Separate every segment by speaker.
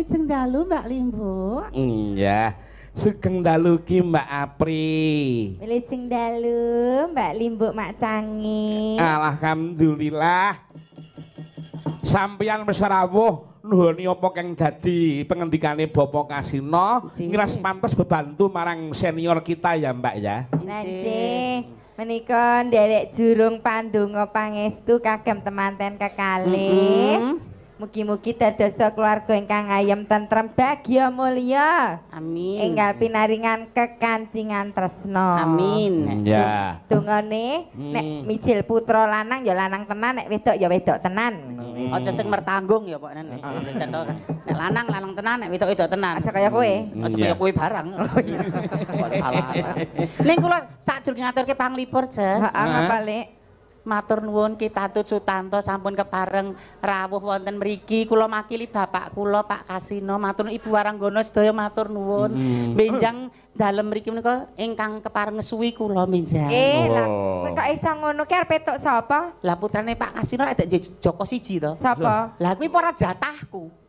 Speaker 1: Wilujeng dalu Mbak Limbuk.
Speaker 2: Iya. Sugeng dalu ki Mbak Apri.
Speaker 3: Wilujeng dalu Mbak Limbuk Mak Cangi.
Speaker 2: Alhamdulillah. Sampeyan wis rawuh nuhoni apa kang dadi pengendikane Bapak Kasino ngiras pantes bebantu marang senior kita ya Mbak ya.
Speaker 3: Nggih. Menika nderek jurung pandonga pangestu kagem temanten kekalih. Mugi-mugi dadosa keluarga ingkang ayem tentrem bagya mulya.
Speaker 1: Amin.
Speaker 3: Enggal pinaringan kekancingan tresna.
Speaker 1: Amin.
Speaker 2: Ya.
Speaker 3: Dongane nek mijil putra lanang ya lanang tenan, nek wedok ya wedok tenan.
Speaker 1: Aja sing mertanggung ya Pak Nen. Nek lanang lanang tenan, nek wedok wedok tenan.
Speaker 3: Aja kaya kowe.
Speaker 1: Aja kaya kowe barang. Ning kula sadurunge ngaturke panglipur, Jes.
Speaker 3: Heeh, apa Lek?
Speaker 1: Matur nuwun Ki Tatut Sutanto sampun kepareng rawuh wonten mriki. Kula makili bapak kula Pak Kasino, matur Ibu Waranggono sedaya matur nuwun. Benjang dalem mriki menika ingkang kepareng ngesuwi kula benjang.
Speaker 3: Lah kowe kok iso ngono ki arep petuk sapa?
Speaker 1: Lah putrane Pak Kasino rek Joko siji to.
Speaker 3: Sapa?
Speaker 1: Lah kuwi ora jatahku.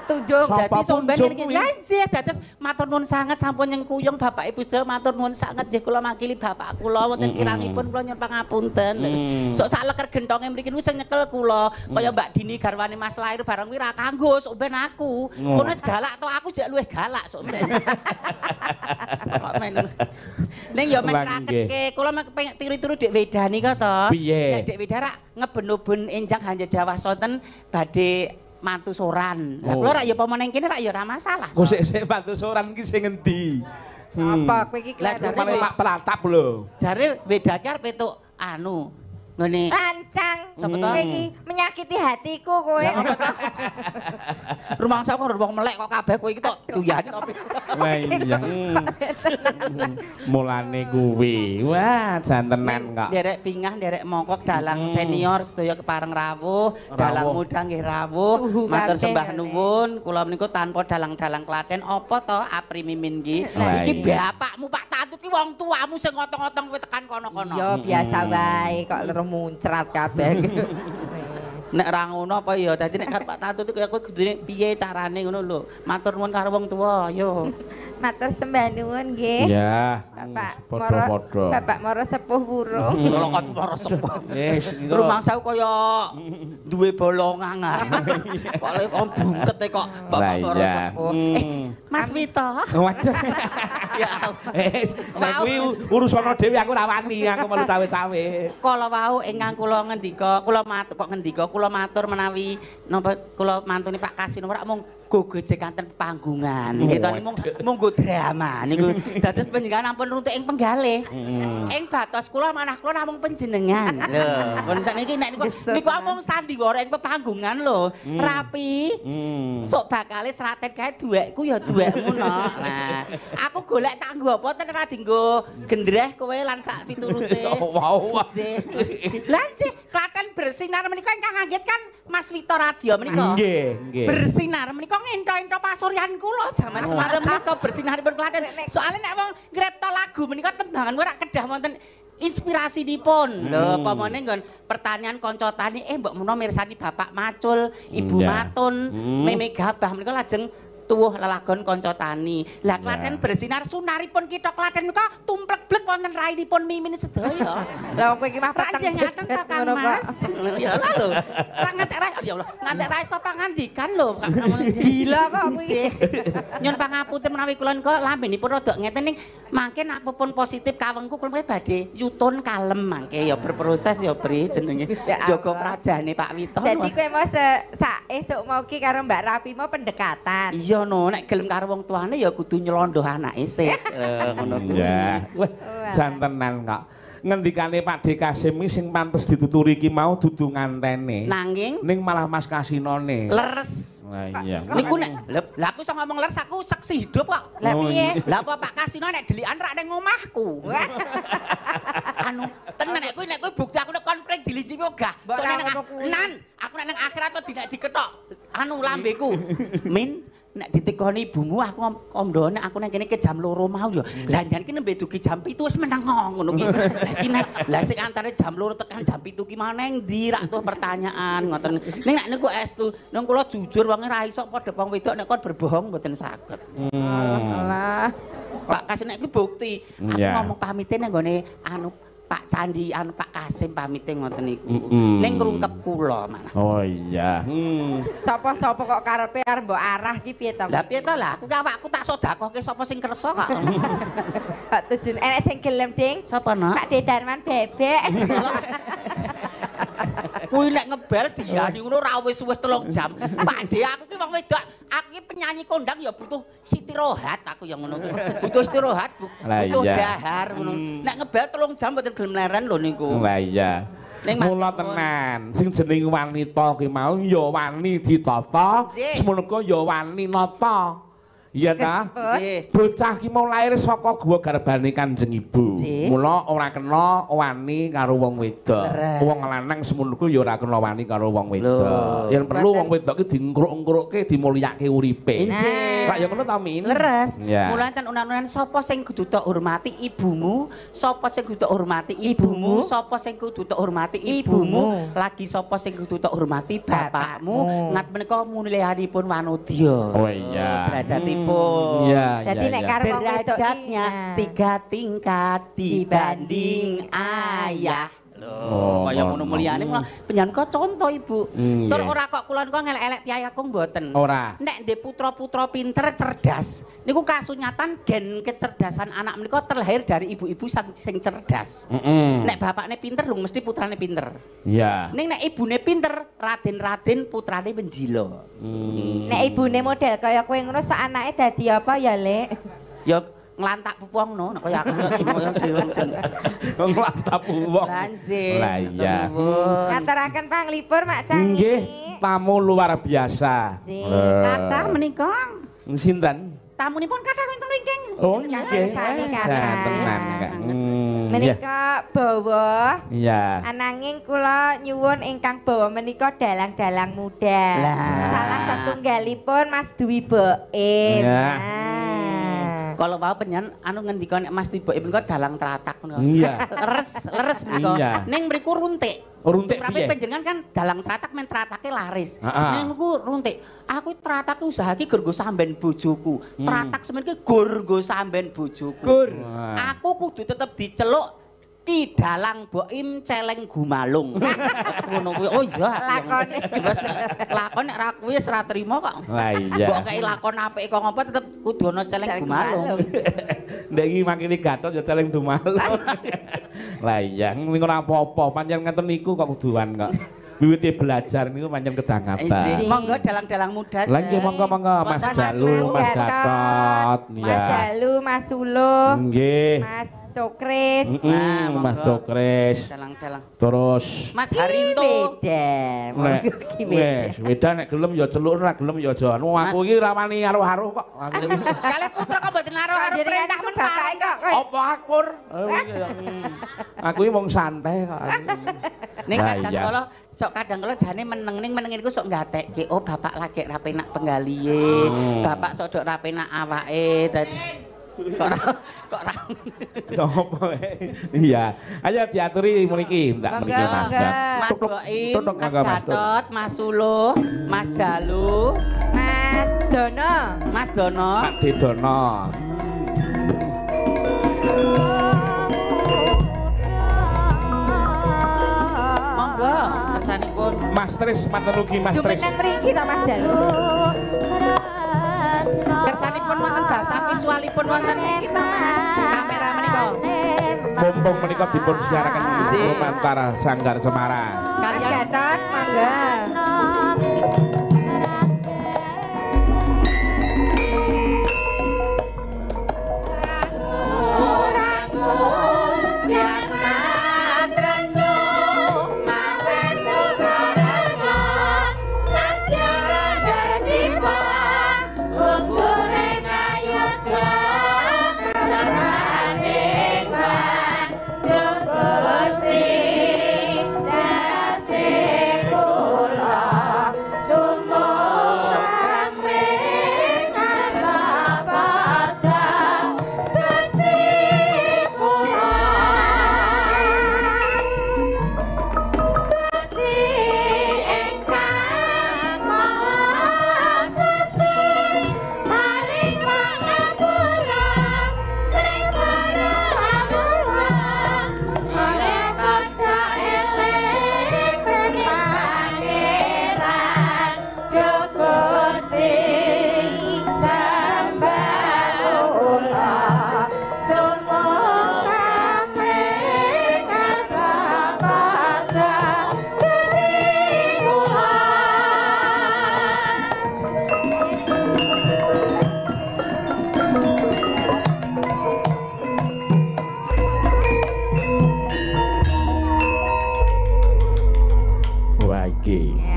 Speaker 3: Tunjung
Speaker 1: dadi somben niki. Lah nggih dados matur nuwun sanget sampun nyengkuyung Bapak Ibu sedaya matur nuwun sanget nggih kula makili bapak kula wonten kirangipun kula nyuwun pangapunten. Sok sak leker gentonge mriki niku sing nyekel kula kaya Mbak Dini garwane Mas Lair barang kuwi ra kanggo sok ben aku. Kono wis galak to aku jek luwih galak sok ben. Kok men. Ning ya men raketke kula pengen tiru-tiru Dik Wedani kok to. Nek Dik Weda rak ngeben-uben enjang hanja Jawa sonten badhe mantu soran. Lah kula rak ya apa meneng kene rak ya ora masalah.
Speaker 2: Kok sik-sik mantu soran iki sing ngendi?
Speaker 3: Apa kowe iki
Speaker 1: kleru?
Speaker 2: Jare Pak Pratap lho.
Speaker 1: Jare wedake arep petuk anu ngene.
Speaker 3: Lancang. Sapa to? Kowe iki menyakiti hatiku kowe.
Speaker 1: Rumangsa kok wong melek kok kabeh kowe iki tok duyane to.
Speaker 2: Lah iya. Mulane kuwi. Wah, jantenan kok.
Speaker 1: Nderek pingah, nderek mongkok dalang senior sedaya kepareng rawuh, dalang muda nggih rawuh. Matur sembah nuwun, kula menika tanpa dalang-dalang Klaten apa to Apri Mimin iki? Iki bapakmu Pak Tatut ki wong tuamu sing ngotong-ngotong kowe tekan kono-kono.
Speaker 3: Iya, biasa wae kok leru muncrat kabeh.
Speaker 1: Nek ra ngono apa ya dadi nek karo Pak Tatut kaya kowe kudune piye carane ngono lho. Matur nuwun karo wong tuwa, ayo.
Speaker 3: Matur sembah nuwun nggih.
Speaker 2: Iya.
Speaker 3: Bapak padha-padha. Bapak mara sepuh wurung.
Speaker 1: Lho kok mara sepuh.
Speaker 2: Wis
Speaker 1: rumangsa kaya duwe bolongan. Kok wong bungkete kok bapak mara sepuh. Mas Wito.
Speaker 2: Waduh.
Speaker 1: Ya Allah.
Speaker 2: Nek kuwi urusana dhewe aku ora wani, aku melu cawe-cawe.
Speaker 1: Kala wau ingkang kula ngendika, kula matur kok ngendika kula matur menawi napa kula mantune Pak Kasino ora mung gogojekanten panggungan. Nggih to mung munggo drama niku. Dados panjenengan ampun runtuk ing penggalih. Ing batos kula manah kula namung panjenengan. Lho, pun sakniki nek niku niku amung sandiwara ing pepanggungan lho. Rapi. Sok bakale sraten kae duwekku ya duwekmu no. Nah, aku golek tak nggo apa ten ora dienggo gendreh kowe lan sak piturute.
Speaker 2: Wow.
Speaker 1: Lah nggih, Klaten bersinar menika ingkang anggit kan Mas Wito Radya menika.
Speaker 2: Nggih, nggih.
Speaker 1: Bersinar menika ngento-ento pasuryan kula jaman semanten menika bersinaripun Klaten. Soale nek wong ngripta lagu menika tembangan ora kedah wonten inspirasinipun. Lho, pamane nggon pertanian kanca tani mbok menawa mirsani Bapak Macul, Ibu Matun, Meme Gabah menika lajeng tuwuh lelagon kanca tani. Lah Klaten bersinar sunaripun kitha Klaten menika tumplek-blek wonten rainipun Mimin sedaya.
Speaker 3: Lah kowe iki mah
Speaker 1: peteng ngaten to Kang Mas. Ya lah lho. Ra ngantek ra ya Allah, ngantek ra iso pangandikan lho.
Speaker 3: Gila kok kowe iki.
Speaker 1: Nyun pangapunten menawi kula nika lambenipun rada ngeten ning mangke apapun positif kawengku kula badhe yutun kalem mangke ya berproses ya Pri jenenge. Jaga prajane Pak Wito.
Speaker 3: Dadi kowe mau sak esuk mau ki karo Mbak Rapi mau pendekatan.
Speaker 1: Iya no, nek gelem karo wong tuane ya kudu nylondo anake sik. Ngono kuwi.
Speaker 2: Ya. Wah, jantenan kok. Ngendikane Pak D Kasim iki sing pantes dituturi iki mau dudu ngantene.
Speaker 1: Nanging
Speaker 2: ning malah Mas Kasinone.
Speaker 1: Leres.
Speaker 2: Lah iya.
Speaker 1: Niku nek lha aku iso ngomong leres aku seksi hidup kok.
Speaker 3: Lah piye?
Speaker 1: Lah apa Pak Kasino nek delikan rak ning omahku. Anu tenan nek kuwi bukti aku nek kon pring dilincipi ogah. Soale nek nan, aku nek nang akhirat to diketok anu lambeku. Min Nek ditekoni ibumu aku kondo nek aku nang kene ke jam 2 mau ya. Lah jan ki nembe dugi jam 7 wis meneng ngono ki. Lah iki nek lah sing antare jam 2 tekan jam 7 ki mau nang ndi rak tuh pertanyaan ngoten. Ning nek niku estu, nang kula jujur wonge ra iso padha wong wedok nek kon berbohong mboten saged.
Speaker 3: Alah.
Speaker 1: Pak Kasim nek iki bukti. Aku ngomong pamite nang nggone anu Pak Candi anu Pak Kasim pamite ngoten niku. Ning ngrungkep kula malah.
Speaker 2: Oh iya.
Speaker 3: Sapa-sapa kok karepe arep mbok arah ki piye to?
Speaker 1: Lah piye to lah aku ki awakku tak sedekahke sapa sing kersa kok.
Speaker 3: Pak tujun enek sing gelem, Ding.
Speaker 1: Sapa, Nak?
Speaker 3: Pak De Darman bebek.
Speaker 1: Kuwi nek ngebel diani ngono ra wis wis 3 jam. Pak De aku ki wong wedok, aku ki penyanyi kondang ya butuh istirahat aku ya ngono kuwi. Butuh istirahat, butuh dahar ngono. Nek ngebel 3 jam mboten gelem leren lho niku.
Speaker 2: Lah iya. Mula tenan, sing jeneng wanita ki mau ya wani ditata, semono ya wani nata. Iya ta? Bocah ki mau lahir saka guwa garbane Kanjeng Ibu. Mula ora kena wani karo wong wedok. Wong lanang semono ku ya ora kena wani karo wong wedok. Yen perlu wong wedok ki diengkruk-engkrukke dimulyake uripe. Rak ya ngono ta, Min?
Speaker 1: Leres. Mula enten unan-unan sapa sing kudu tok hormati ibumu, sapa sing kudu tok hormati ibumu, sapa sing kudu tok hormati ibumu, lagi sapa sing kudu tok hormati bapakmu. Ngat menika mulianipun wanodya.
Speaker 2: Oh iya.
Speaker 1: Derajatipun.
Speaker 2: Iya,
Speaker 3: jadi nek karo wong wedok
Speaker 1: derajatnya 3 tingkat dibanding ayah. Lho, kaya ngono mulyane panjenengan contoh Ibu. Tur ora kok kula niku ngelek-elek piyai aku mboten.
Speaker 2: Ora.
Speaker 1: Nek ndek putra-putra pinter cerdas, niku kasunyatan gen kecerdasan anak menika terlahir dari ibu-ibu sing cerdas. Nek bapakne pinter dong mesti putrane pinter.
Speaker 2: Iya.
Speaker 1: Ning nek ibune pinter, raden-raden putrane menjila.
Speaker 3: Nek ibune model kaya kowe ngono sok anake dadi apa ya, Lek?
Speaker 1: Ya nglantak wong no, nek kaya aku kok jeneng dhewe jeneng.
Speaker 2: Nglantak wong.
Speaker 1: Lah
Speaker 2: iya.
Speaker 3: Ngaturaken panglipur Mak Cangi.
Speaker 2: Nggih, tamu luar biasa.
Speaker 1: Kathah menika.
Speaker 2: Sinten?
Speaker 1: Tamunipun kathah wonten mriki.
Speaker 2: Oh nggih. Tenan kak.
Speaker 3: Menika bawa.
Speaker 2: Iya.
Speaker 3: Ananging kula nyuwun ingkang bawa menika dalang-dalang muda. Salah satunggalipun Mas Dwi Boim.
Speaker 1: Kalau mau penyen anu ngendika nek Mas Dwi Boim menika dalang tratak menika.
Speaker 2: Iya.
Speaker 1: Leres menika. Ning mriku runtik.
Speaker 2: Runtik piye?
Speaker 1: Panjenengan kan dalang tratak men tratake laris. Ning mriku runtik. Aku tratak usaha ki gur nggo samben bojoku. Tratak semen ki gur nggo samben bojoku.
Speaker 3: Gur.
Speaker 1: Aku kudu tetep diceluk Ki Dalang Boim Celeng Gumalung. Ngono kuwi. Oh iya.
Speaker 3: Lakone.
Speaker 1: Wis lakon nek ra kuwi wis ra trimo kok.
Speaker 2: Lah iya.
Speaker 1: Mbok kei lakon apik kok ngopo tetep kudu ana Celeng Gumalung.
Speaker 2: Ndek iki makine Gatot ya Celeng Gumalung. Lah iya, ning ora apa-apa, pancen ngeten niku kok kuduan kok. Wiwite belajar niku pancen kedangatan.
Speaker 1: Monggo dalang-dalang muda.
Speaker 2: Lah nggih monggo-monggo Mas Jalu, Mas Gatot,
Speaker 3: Mas Jalu, Mas Suluh.
Speaker 2: Nggih.
Speaker 3: Mas Cokris.
Speaker 2: Mas Cokris.
Speaker 1: Dalang-dalang.
Speaker 2: Terus
Speaker 1: Mas Harinto.
Speaker 3: Beda.
Speaker 2: Wes, beda nek gelem ya celuk, nek gelem ya aja. Anu aku iki ra wani aruh-aruh kok.
Speaker 1: Kalih putra kok mboten aruh-aruh perintah men
Speaker 3: bapake kok.
Speaker 2: Apa akur? Aku iki wong santai kok.
Speaker 1: Ning kadang kala sok kadang kala jane meneng ning meneng niku sok nggatekke. Oh bapak lagi ra penak penggalihe, bapak sok dok ra penak awake. Kok ra
Speaker 2: Iya. Ayo diaturi mriki, ndak mriki Mas.
Speaker 1: Mas Boim, Mas Gatot, Mas Suluh, Mas Jalu,
Speaker 3: Mas Dono.
Speaker 1: Mas Dono.
Speaker 2: Pak Dono.
Speaker 1: Monggo kersanipun.
Speaker 2: Mas Tris manten ugi Mas Tris.
Speaker 3: Jumeneng mriki to Mas Jalu.
Speaker 1: Kersanipun wonten bahasa visualipun wonten
Speaker 3: kita Mas.
Speaker 1: Kamera menika.
Speaker 2: Mumpung menika dipun siaraken lumantar Sanggar Semarang.
Speaker 3: Mas Gatot monggo.
Speaker 1: Gusti, dase kula.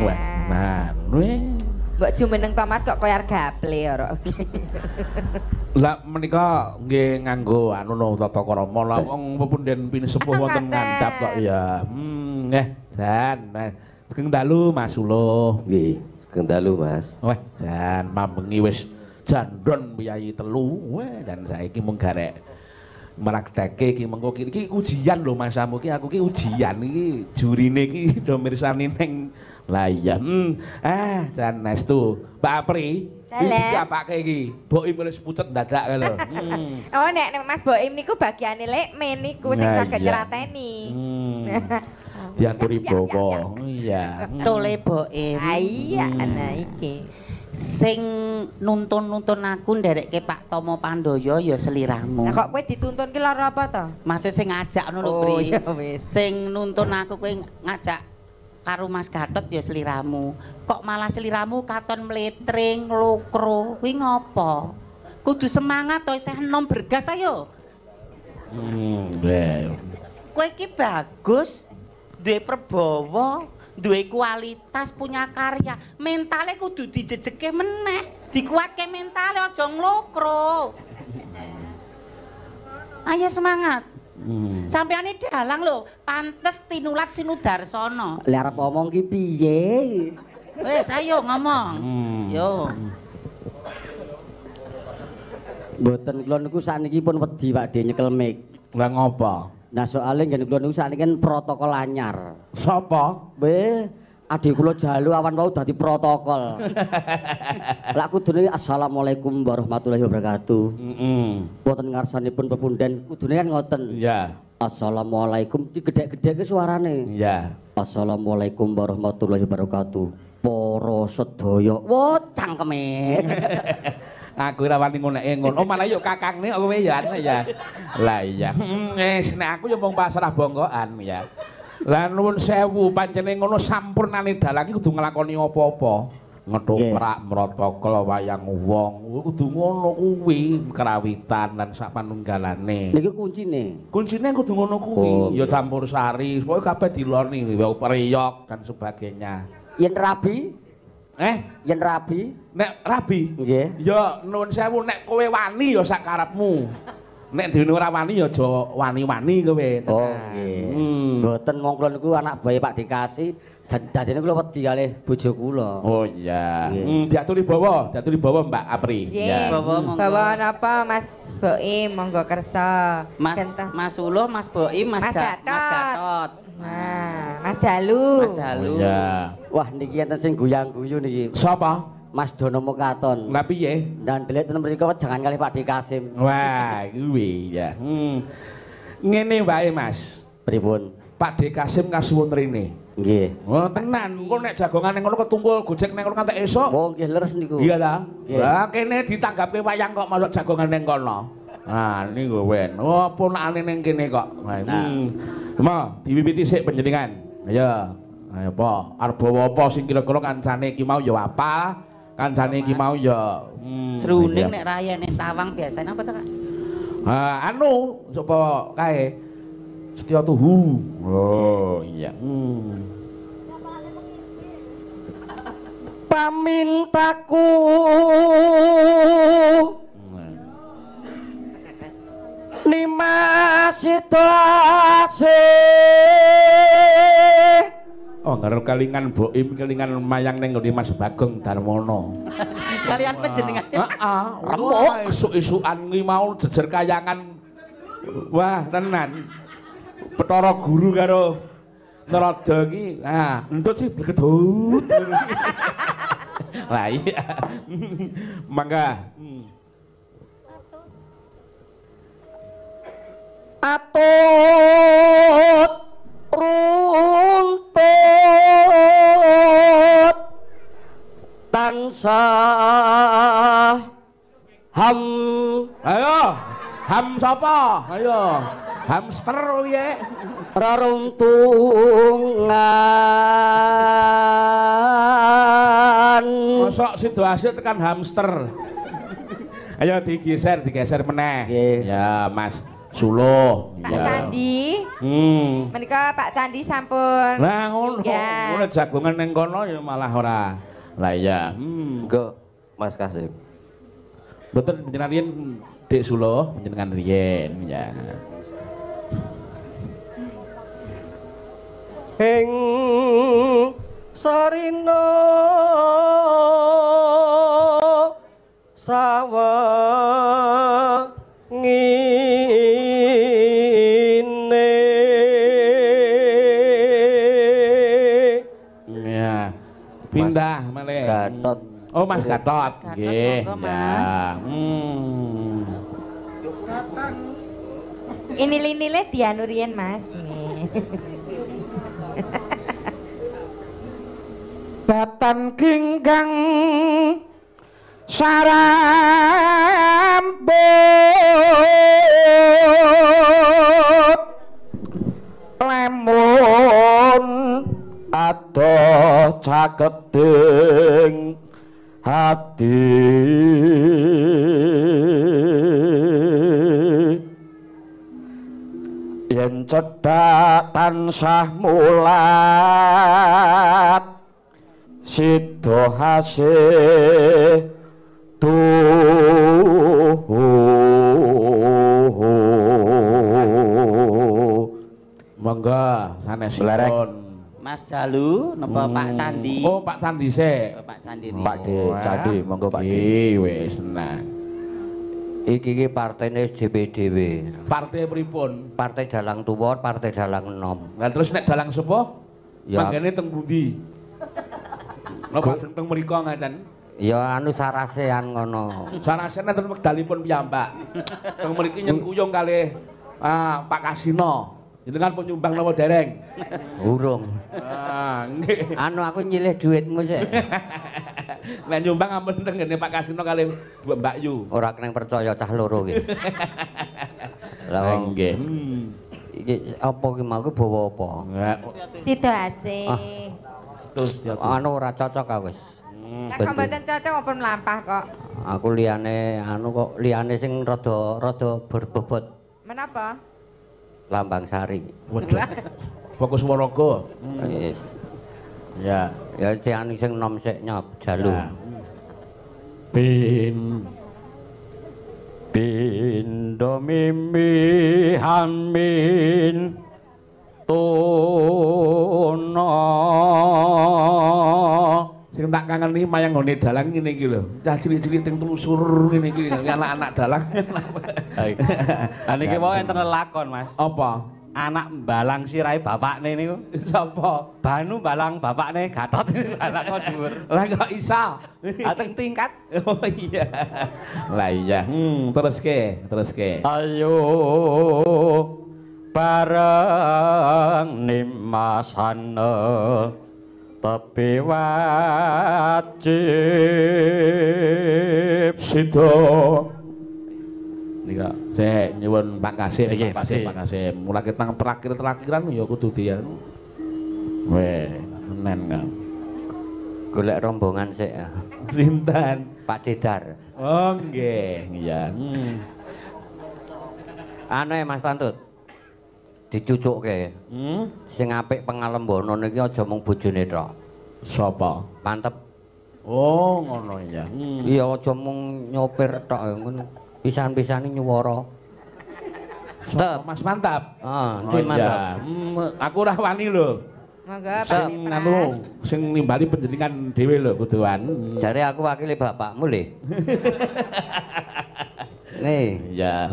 Speaker 2: Wah, nah, weh.
Speaker 3: Mbok jumeneng to Mas kok koyar gaple ya rok.
Speaker 2: Lah menika nggih nganggo anu no tata krama lah wong pepunden pinisepuh wonten ngandhap kok ya. Nggih, jan. Sugeng dalu Mas Suluh.
Speaker 4: Nggih, sugeng dalu Mas.
Speaker 2: Wah, jan mambengi wis jandon piyayi telu. Wah, dan saiki mung garek mrakteke iki mengko iki ujian lho Mas Samu iki aku ki ujian iki jurine iki do mirsani ning lah iya. Jan estu. Mbak Apri, iki dikapake iki. Boim wis pucet dadak kae lho.
Speaker 3: Oh nek Mas Boim niku bagiane lekmen niku sing saged nyrateni.
Speaker 2: Diaturi bawa. Iya.
Speaker 1: Tole Boim.
Speaker 3: Ah iya ana iki.
Speaker 1: Sing nuntun-nuntun aku nderekke Pak Tomo Pandoyo ya seliramu.
Speaker 3: Lah kok kowe dituntun ki lara apa to?
Speaker 1: Maksud sing ngajak ngono lho, Pri. Sing nuntun aku kowe ngajak karo Mas Gatot ya seliramu. Kok malah seliramu katon mletring, nglokro. Kuwi ngopo? Kudu semangat to isih enom bergas ayo. Kowe iki bagus, duwe perbawa, duwe kualitas, punya karya. Mentale kudu dijejeke meneh, dikuatke mentale aja nglokro. Ayo semangat. Sampeane dalang lho, pantes tinulat sinudarsana.
Speaker 5: Lah arep omong ki piye?
Speaker 1: Wis ayo ngomong. Yo.
Speaker 5: Mboten kula niku sakniki pun wedi Pak De nyekel mic.
Speaker 2: Lah ngopo?
Speaker 5: Nah soalnya nggene kula niku sakniki kan protokol anyar.
Speaker 2: Sapa?
Speaker 5: Weh, adik kula Jalu awan wau dadi protokol. Lah kudune assalamualaikum warahmatullahi wabarakatuh. Wonten ngarsanipun pepunden kudune kan ngoten.
Speaker 2: Iya.
Speaker 5: Assalamualaikum digedhek-gedhekke suarane.
Speaker 2: Iya.
Speaker 5: Assalamualaikum warahmatullahi wabarakatuh. Para sedaya. Wah, cangkeme.
Speaker 2: Aku ora wani ngoneke ngono. Oh malah yo kakangne kok kowe ya ya. Lah iya. Wis nek aku yo mung pasrah bongkokan ya. Lah nuwun sewu pancene ngono sampurnane dalang iki kudu nglakoni apa-apa. Ngetoprak, mrotokol, wayang wong, kudu ngono kuwi, kerawitan lan sak panunggalane.
Speaker 5: Niku kuncine.
Speaker 2: Kuncine kudu ngono kuwi. Ya campur sari, pokoke kabeh diloni, reyok dan sebagainya.
Speaker 5: Yen rabi? Yen rabi?
Speaker 2: Nek rabi?
Speaker 5: Nggih.
Speaker 2: Ya nuwun sewu nek kowe wani ya sak karepmu. Nek dene ora wani ya aja wani-wani kowe.
Speaker 5: Oh nggih. Mboten wong kula niku anak bae Pak Dikasih, dadene kula wedi kalih bojo kula.
Speaker 2: Oh iya. Diaturi bawa Mbak Apri.
Speaker 3: Nggih. Bawa napa Mas Boim monggo kersa.
Speaker 1: Mas Suluh, Mas Boim, Mas Gatot.
Speaker 3: Nah, Mas Jalu.
Speaker 1: Mas Jalu.
Speaker 2: Oh, iya.
Speaker 5: Wah niki enten sing guyang-guyu niki.
Speaker 2: Sapa?
Speaker 5: Mas Dono Mukaton.
Speaker 2: Lah piye?
Speaker 5: Dan delik ten mriku jangan kalih Pak D Kasim.
Speaker 2: Wah, kuwi ya. Ngene wae Mas.
Speaker 5: Pripun?
Speaker 2: Pak D Kasim kasuwun rene.
Speaker 5: Nggih.
Speaker 2: Oh tenan, engko nek jagongan ning ngono ketungkul gojek ning ngono ngantek esuk.
Speaker 5: Oh nggih leres niku.
Speaker 2: Iya ta? Lah kene ditanggape wayang kok masuk jagongan ning kono. Nah, niku wen. Oh, ponakane ning kene kok. Nah. Ma, diwiwiti sik panjenengan. Ayo. Ayo apa? Arep bawa apa sing kira-kira kancane iki mau ya apal, kancane iki mau ya
Speaker 1: sruning nek raya nek tawang biasane apa to, Kak?
Speaker 2: Ha, anu sapa kae? Setya Tuhu. Oh, iya.
Speaker 5: Pamintaku Nimas Sidase.
Speaker 2: Oh, ngarep kalingan Boim, kalingan mayang ning nggone Mas Bagong Darmono.
Speaker 1: Kalian panjenengan.
Speaker 2: Heeh, remuk esuk-esukan kuwi mau jejer kayangan. Wah, tenan. Petara guru karo Narada iki. Nah, entut sih blegedut. Lah iya. Mangga.
Speaker 5: Atut runtut tansah ham.
Speaker 2: Ayo ham sapa? Ayo hamster piye?
Speaker 5: Reruntungan.
Speaker 2: Mosok sido hasil tekan hamster. Ayo digeser, digeser meneh. Ya Mas Suluh.
Speaker 3: Pak Candi. Menika Pak Candi sampun.
Speaker 2: Lah ngono. Ngono jagongan ning kono ya malah ora. Lah iya.
Speaker 4: Monggo Mas Kasim.
Speaker 2: Mboten panjenengan riyen Dik Suluh, panjenengan riyen ya.
Speaker 6: Ing sarina sawengine.
Speaker 2: Ya. Pindah malih.
Speaker 5: Gatot.
Speaker 2: Oh, Mas Gatot. Nggih. Ya.
Speaker 3: Ini linile dianu riyen Mas.
Speaker 2: Batan ginggang saramput lemun
Speaker 6: adoh caketing hati. Yen cedhak tansah mulat sida hasih tuhu.
Speaker 2: Monggo sanesipun
Speaker 1: Mas Jalu napa Pak Candi?
Speaker 2: Oh, Pak Candi sik.
Speaker 1: Oh, Pak Candi.
Speaker 6: Pak D Candi, monggo Pak D.
Speaker 2: Wis nah.
Speaker 5: Iki iki partene JPDW.
Speaker 2: Partai pripun?
Speaker 5: Partai Dalang Tuwa, Partai Dalang Enom.
Speaker 2: Lah terus nek dalang sepuh
Speaker 5: ya
Speaker 2: manggene teng pundi? Napa teng mriku ngaten?
Speaker 5: Ya anu sarasean ngono.
Speaker 2: Sarasean enten wekdalipun piyambak. Teng mriki nyengkuyung kalih Pak Kasino. Jenengan pun nyumbang napa dereng?
Speaker 5: Urung.
Speaker 2: Ah, nggih.
Speaker 5: Anu aku nyilih duitmu sik.
Speaker 2: Nek nyumbang ampun teng ngene Pak Kasino kalih Bu Mbak Yu.
Speaker 5: Ora keneng percaya cah loro iki. Lah
Speaker 2: nggih.
Speaker 5: Iki apa ki mau bawa apa?
Speaker 3: Sida asih.
Speaker 2: Terus
Speaker 5: anu ora cocok aku wis.
Speaker 3: Lah kok mboten cocok maupun mlampah kok.
Speaker 5: Aku liyane anu kok liyane sing rada berbobot.
Speaker 3: Menapa?
Speaker 5: Lambang Sari.
Speaker 2: Waduh. Fokus Waraga.
Speaker 5: Yes.
Speaker 2: Ya.
Speaker 5: Ya tiyang sing nom sik nyop jalu.
Speaker 6: Pin pindo mimi hamin tono.
Speaker 2: Sing tak kangeni mayang nggone dalang ngene iki lho. Cah cilik-cilik teng telusur ngene iki anak-anak dalang.
Speaker 7: Lah niki wae enten lakon, Mas.
Speaker 2: Apa?
Speaker 7: Anak mbalang sirahe bapakne niku.
Speaker 2: Sapa?
Speaker 7: Banu mbalang bapakne Gatot balang kok dhuwur.
Speaker 2: Lah kok isa?
Speaker 7: Ha teng tingkat.
Speaker 2: Oh iya. Lah iya. Teruske, teruske.
Speaker 6: Ayo bareng nimasana tepi wajib
Speaker 2: sida. Nika sik nyuwun Pak Kasim, Pak Kasim, Pak Kasim. Mulake tang terakhir-terakhiran ya kudu dianu. Weh, menen kok.
Speaker 5: Golek rombongan sik.
Speaker 2: Sinten?
Speaker 5: Pak Dedar.
Speaker 2: Oh nggih, iya.
Speaker 5: Anu Mas Pantut. Dicucukke. Sing apik pengalembono niki aja mung bojone tok.
Speaker 2: Sapa?
Speaker 5: Mantep.
Speaker 2: Oh, ngono ya.
Speaker 5: Iya aja mung nyopir tok ngono. Pisan-pisane nyuwara.
Speaker 2: Stop, Mas Mantap.
Speaker 5: Heeh, ndi Mantap?
Speaker 2: Aku ora wani lho.
Speaker 3: Monggo Pak.
Speaker 2: Sing anu sing nimbali panjenengan dhewe lho kuduan.
Speaker 5: Jare aku wakile bapakmu le. Nih.
Speaker 2: Iya.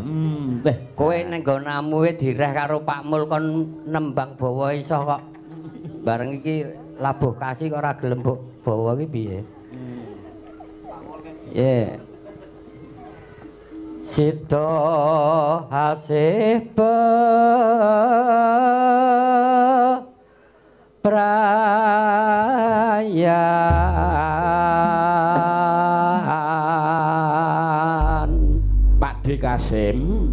Speaker 5: Kowe ning nggonamu we direh karo Pak Mul kon nembang bawa iso kok. Bareng iki labuh kasih kok ora gelem bawa iki piye? Ye. Sida hasih prayan.
Speaker 2: Pak D Kasim.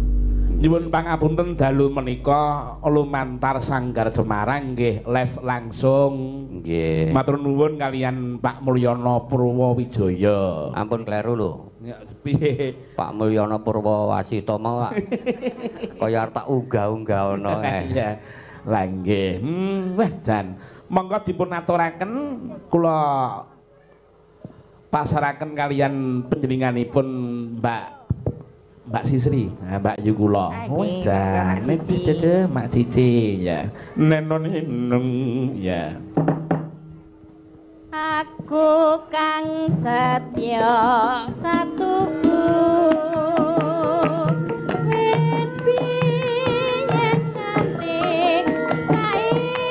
Speaker 2: Nyuwun pangapunten dalu menika lumantar Sanggar Semarang nggih live langsung.
Speaker 4: Nggih.
Speaker 2: Matur nuwun kalian Pak Mulyono Purwowijaya.
Speaker 4: Ampun kleru lho.
Speaker 2: Ya piye?
Speaker 4: Pak Mulyono Purwowasita mau kaya arep tak unggah-unggahono.
Speaker 2: Iya. Lah nggih. Wah jan. Monggo dipun aturaken kula pasaraken kalian panjenenganipun Mbak Sisri, Mbak Yu kula. Oh, jan. Mak Cici ya. Nenon inung ya.
Speaker 8: Aku kang setya satuku wit biyen nganti saiki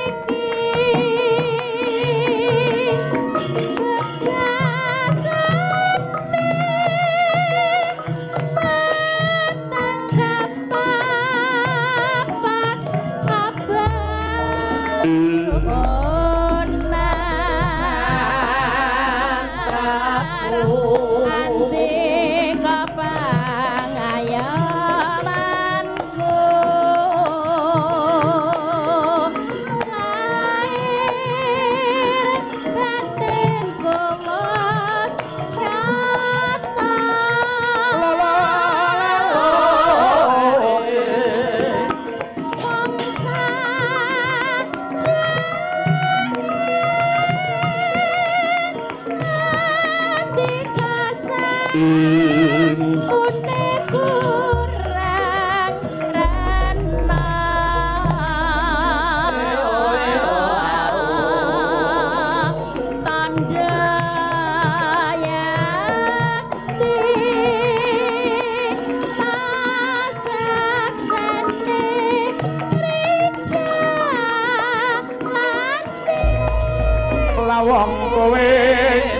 Speaker 2: Wong kowe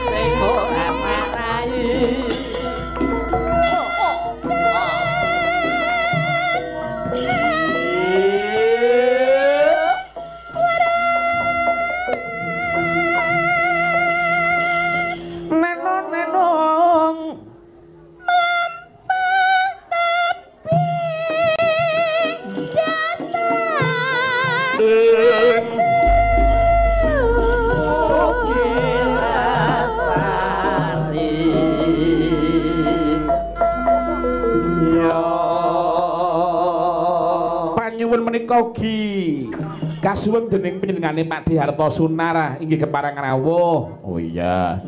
Speaker 1: sing ora marai.
Speaker 2: Nenong nenong
Speaker 8: mlampah tepi dalan.
Speaker 2: Panyuwun menika ugi kasuwun dening panjenengane Pak Diharto Sunarah inggih kepareng rawuh. Oh iya.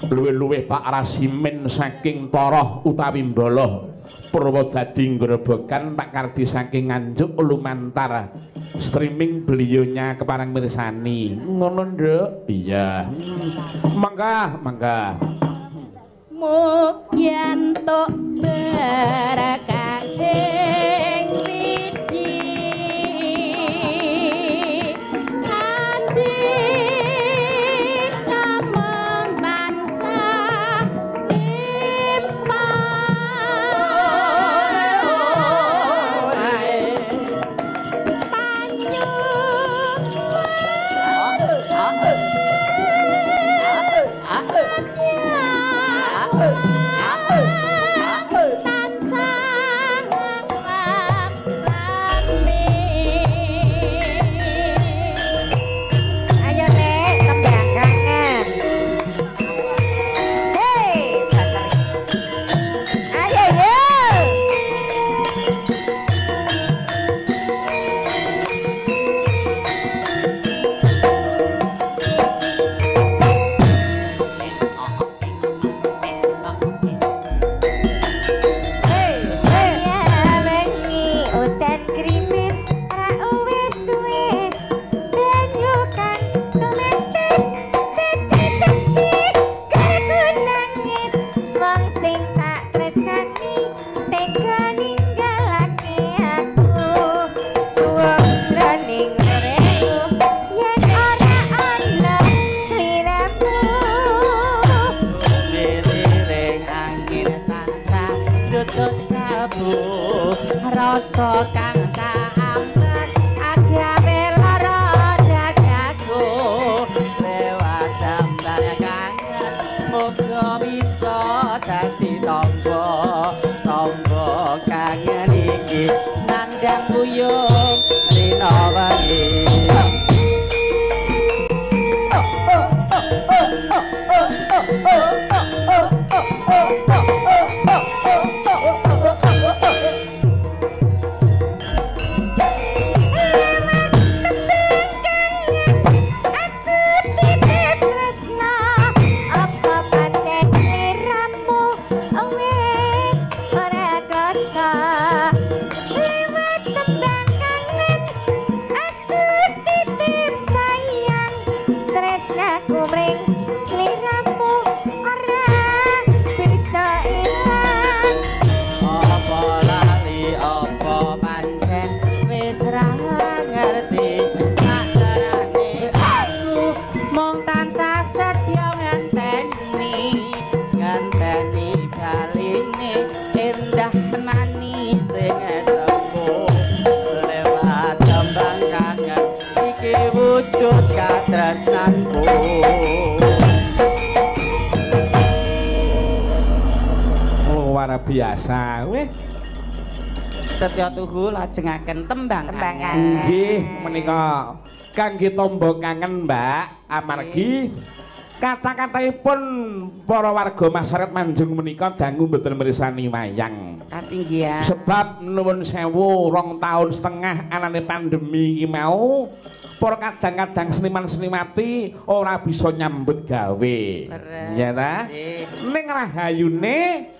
Speaker 2: Luwih-luwih Pak Rasimin saking Toroh utawi Mboloh Purwodadi Grobogan, Pak Kardi saking Nganjuk lumantar streaming beliaunya kepareng mirsani. Ngono, Nduk. Iya. Mangga, mangga.
Speaker 8: Mugi entuk berkah ing wiji andi kameng tansah limpah
Speaker 3: Ayo Lek, tembang kangen. Hei, bater. Ayo yo. Ya wengi udan grimis ra wis-wis banyu kang tumetes dadi seksi karepku nangis wong sing tak tresnani tega ninggalake aku suwung jroning uripku yen ora ana sliramu.
Speaker 1: Miriring angin tansah ndutut kalbu rasa kang tak ambek agawe lara dadaku lewat dambar kangen muga bisa dadi tangga tangga kangen iki. nyengkuyung rina wengi. Katresnanku.
Speaker 2: Luar biasa weh.
Speaker 1: Setya tuhu lajengaken tembang kangen.
Speaker 2: Nggih menika kangge tombo kangen Mbak, amargi kata-kataipun para warga masyarakat Manjung menika dangu mboten mirsani wayang.
Speaker 1: Kasinggihan.
Speaker 2: Sebab nuwun sewu 2,5 tahun anane pandemi iki mau para kadang-kadang seniman-seniwati ora bisa nyambut gawe. Ya ta? Ning rahayune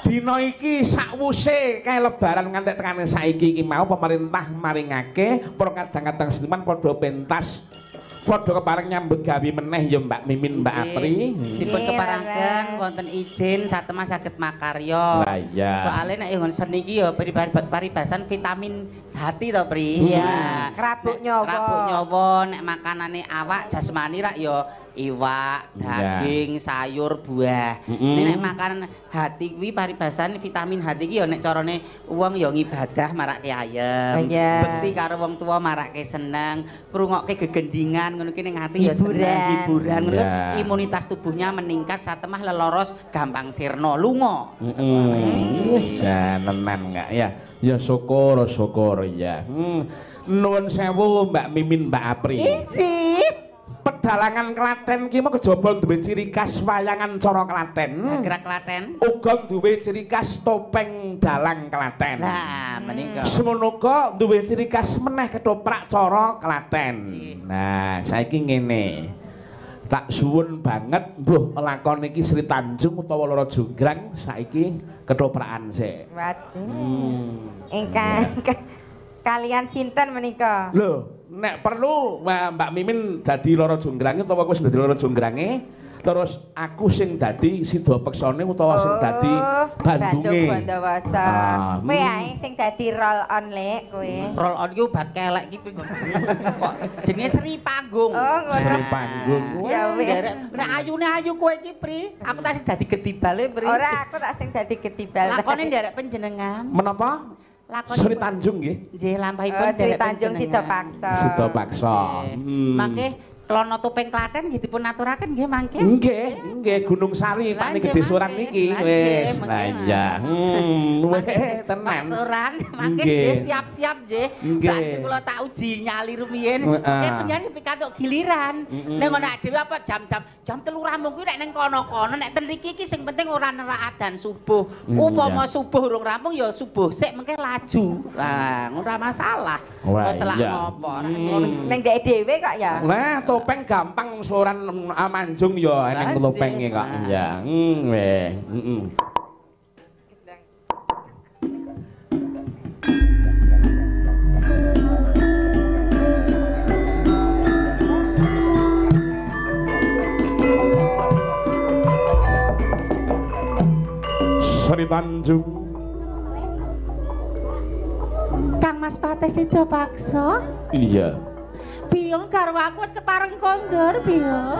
Speaker 2: dina iki sakwuse kae lebaran ngantek tekane saiki iki mau pemerintah maringake para kadang-kadang seniman padha pentas, padha kepareng nyambut gawe meneh ya Mbak Mimin, Mbak Apri.
Speaker 1: Dipun keparengken wonten izin satemah saged makarya.
Speaker 2: Lah iya.
Speaker 1: Soale nek nggon seni iki ya paribasan vitamin hati to, Pri.
Speaker 3: Iya. Rabuk nyawa.
Speaker 1: Rabuk nyawa nek makanane awak jasmani rak ya iwak, daging, sayur, buah. Nek makanan hati kuwi paribasan vitamin hati iki ya nek carane wong ya ngibadah marake ayem, bekti karo wong tuwa marake seneng, ngrungokke gegendingan ngono ki ning ati ya seneng, hiburan ngono imunitas tubuhnya meningkat satemah leloros gampang sirna lunga.
Speaker 2: Ya nenan enggak ya. Ya syukur syukur ya. Nuwun sewu Mbak Mimin, Mbak Apri.
Speaker 1: Injih.
Speaker 2: Pedalangan Klaten ki mau kejaba duwe ciri khas wayangan cara Klaten.
Speaker 1: Gerak Klaten.
Speaker 2: Uga duwe ciri khas topeng dalang Klaten.
Speaker 1: Lah menika.
Speaker 2: Semono uga duwe ciri khas meneh ketoprak cara Klaten. Nah, saiki ngene. Tak suwun banget mbuh lakon iki Sri Tanjung utawa Loro Jonggrang saiki ketoprakan sik.
Speaker 3: Waduh. Ingkang kalian sinten menika?
Speaker 2: Lho, nek perlu Mbak Mimin dadi Loro Jonggrange utawa kowe sing dadi Loro Jonggrange, terus aku sing dadi Sida Peksane utawa sing dadi Bandunge.
Speaker 3: Bandung Bondowoso. Kowe ae sing dadi roll on lek kowe.
Speaker 1: Roll on ki obat kelek ki kok jenenge Sri Panggung.
Speaker 3: Oh, ngono.
Speaker 2: Sri Panggung.
Speaker 3: Ya wis.
Speaker 1: Nek ayune ayu kowe iki, Pri. Aku tak sing dadi gedibale, Pri.
Speaker 3: Ora, aku tak sing dadi gedibal.
Speaker 1: Lakone nderek panjenengan.
Speaker 2: Menapa?
Speaker 1: Lakon
Speaker 2: Sri Tanjung nggih.
Speaker 1: Nggih, lampahipun
Speaker 3: Sri Tanjung Sida Paksa.
Speaker 2: Sida Paksa.
Speaker 1: Mangke klono topeng Klaten nggih dipun aturaken nggih mangke.
Speaker 2: Nggih, nggih Gunung Sari Pak niki Gede Suran niki wis. Lah iya. Weh tenan.
Speaker 1: Pak Suran mangke nggih siap-siap nggih. Saiki kula tak uji nyali rumiyin. Mangke panjenengan pikantuk giliran. Ning ngono dhewe apa jam-jam jam 3 rampung kuwi nek ning kono-kono nek ten mriki iki sing penting ora nerak adzan subuh. Upama subuh urung rampung ya subuh sik mengke laju. Lah ngono ora masalah. Kok selak ngopo.
Speaker 3: Ning dhek dhewe kok ya.
Speaker 2: Lah topeng gampang soran Manjung ya eneng topenge kok. Iya. Weh. Heeh. Sri Tanjung.
Speaker 1: Kang Mas Patih Sida Paksa?
Speaker 2: Iya.
Speaker 1: Biyong garwa aku wis kepareng kondur, Biyong.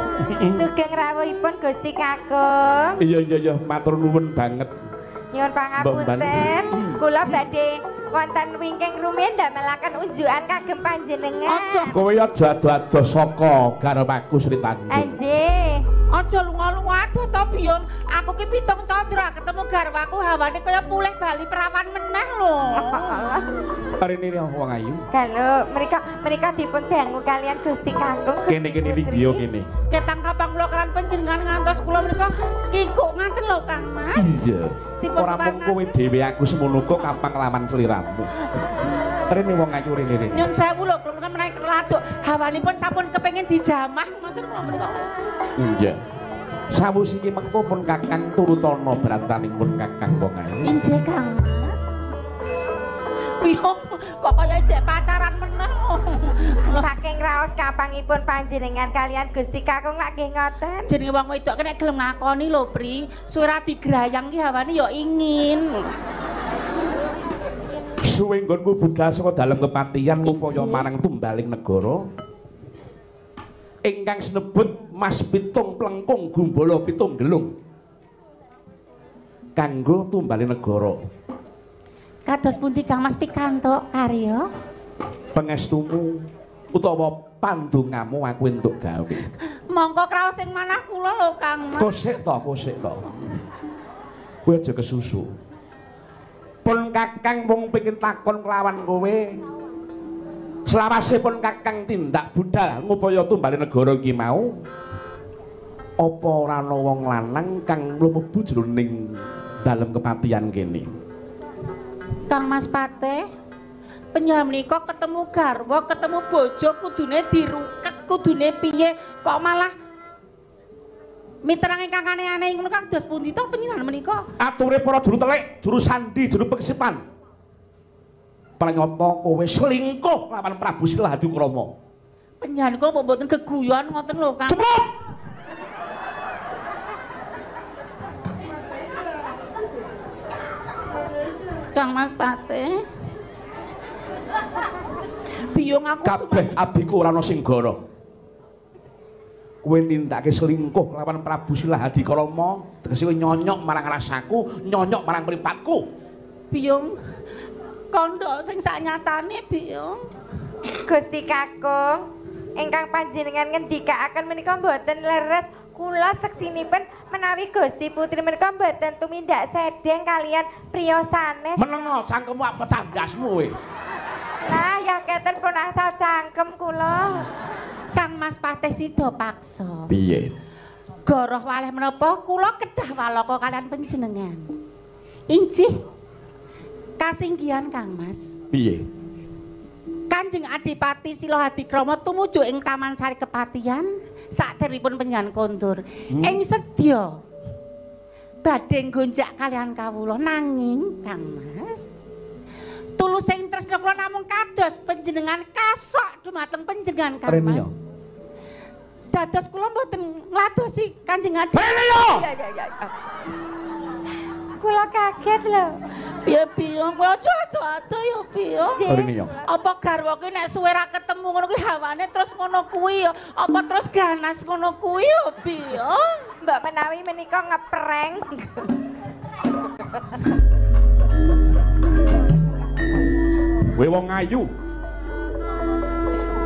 Speaker 3: Sugeng rawuhipun Gusti Kakung.
Speaker 2: Iya iya iya, matur nuwun banget.
Speaker 3: Nyuwun pangapunten, kula badhe wonten wingking rumiyin ndamelaken unjukan kagem panjenengan.
Speaker 1: Aja
Speaker 2: kowe aja ado-ado saka garwaku Sri Tanjung.
Speaker 3: Nggih.
Speaker 1: Aja lunga-lunga adoh to, Biyong. Aku ki pitung candra ketemu garwaku hawane kaya pulih bali perawan meneh lho.
Speaker 2: Rene wong ayu.
Speaker 3: Kalau mereka dipun dangu kalian Gusti Kakung.
Speaker 2: Kene-kene linggiya kene.
Speaker 1: Ketang kapang kula kalian panjenengan ngantos kula menika kikuk ngaten lho Kang Mas.
Speaker 2: Iya. Ora mung kowe dhewe aku semono uga kapang lawan sliramu. Rene wong ayu rene rene.
Speaker 1: Nyun sewu lho kula menika menawi keladuk hawanipun sampun kepengin dijamah ngoten kula menika.
Speaker 2: Iya. Sawus iki mengko pun Kakang turutana brantanipun Kakang wong ayu.
Speaker 1: Injih Kang Mas. Piye kok kaya jek pacaran meneh.
Speaker 3: Saking raos kapangipun panjenengan kalian Gusti Kakung lak nggih ngoten.
Speaker 1: Jenenge wong wedok nek gelem ngakoni lho Pri, suwe ra digrayang ki hawane ya ingin.
Speaker 2: Suwe nggonku budal saka dalem kepatihan upaya marang tumbaling negara. Ingkang sinebut Mas Pitung Plengkung Gumbala Pitung Gelung. Kanggo tumbaling negara.
Speaker 1: Kados pundi Kang Mas pikantuk karya?
Speaker 2: Pangestumu utawa pandongamu aku entuk gawe.
Speaker 1: Mongko kraos sing manah kula lho Kang Mas.
Speaker 2: Kosik to, kosik to. Kowe aja kesusu. Pun Kakang mung pengin takon kelawan kowe. Selawase pun Kakang tindak budal ngupaya tumbale negara iki mau. Apa ora ana wong lanang kang mlebu jroning dalem kepatihan kene?
Speaker 1: Kang Mas Patih, panjenengan menika ketemu garwa, ketemu bojo kudune diruket, kudune piye kok malah miterang ingkang aneh-aneh ngono kang dos pundi to panjenengan menika?
Speaker 2: Ature para juru telik, juru sandi, juru pekesipan. Pranyata kowe selingkuh lawan Prabu Silahadikrama.
Speaker 1: Panjenengan kok mboten geguyon ngoten lho Kang.
Speaker 2: Cukup.
Speaker 1: Kang Mas Patih. Biyung aku
Speaker 2: kabeh abiku ora ana sing gara. Kowe nindakake selingkuh lawan Prabu Silahadikrama, tegese kowe nyonyok marang rasaku, nyonyok marang mripatku.
Speaker 1: Biyung kandha sing saknyatane Biyung.
Speaker 3: Gusti Kakung, ingkang panjenengan ngendikaaken menika mboten leres. Kula seksinipun menawi Gusti Putri menika mboten tumindak sedeng kalian priya sanes.
Speaker 2: Menengo cangkemmu apa candasmu kowe.
Speaker 3: Lah ya keten pun asal cangkem kula.
Speaker 1: Kang Mas Patih sida paksa.
Speaker 2: Piye?
Speaker 1: Goroh waleh menapa kula kedah walaka kalian panjenengan. Injih. Kasinggihan Kang Mas.
Speaker 2: Piye?
Speaker 1: Kanjeng Adipati Silahadikrama tumuju ing Taman Sari Kepatihan sakderipun panjenengan kondur. Ing sedya badhe nggonjak kalian kawula nanging Kang Mas tulus sing tresna kula namung kados panjenengan kasok dumateng panjenengan Kang Mas. Dados kula mboten ngladosi Kanjeng Adipati.
Speaker 3: Ya ya ya. Kula kaget lho.
Speaker 1: Piye piye kowe aja ado-ado ya piye. Apa garwa ki nek suwe ra ketemu ngono kuwi hawane terus ngono kuwi ya? Apa terus ganas ngono kuwi ya piye?
Speaker 3: Mbak menawi menika ngeprank.
Speaker 2: Kowe wong ayu.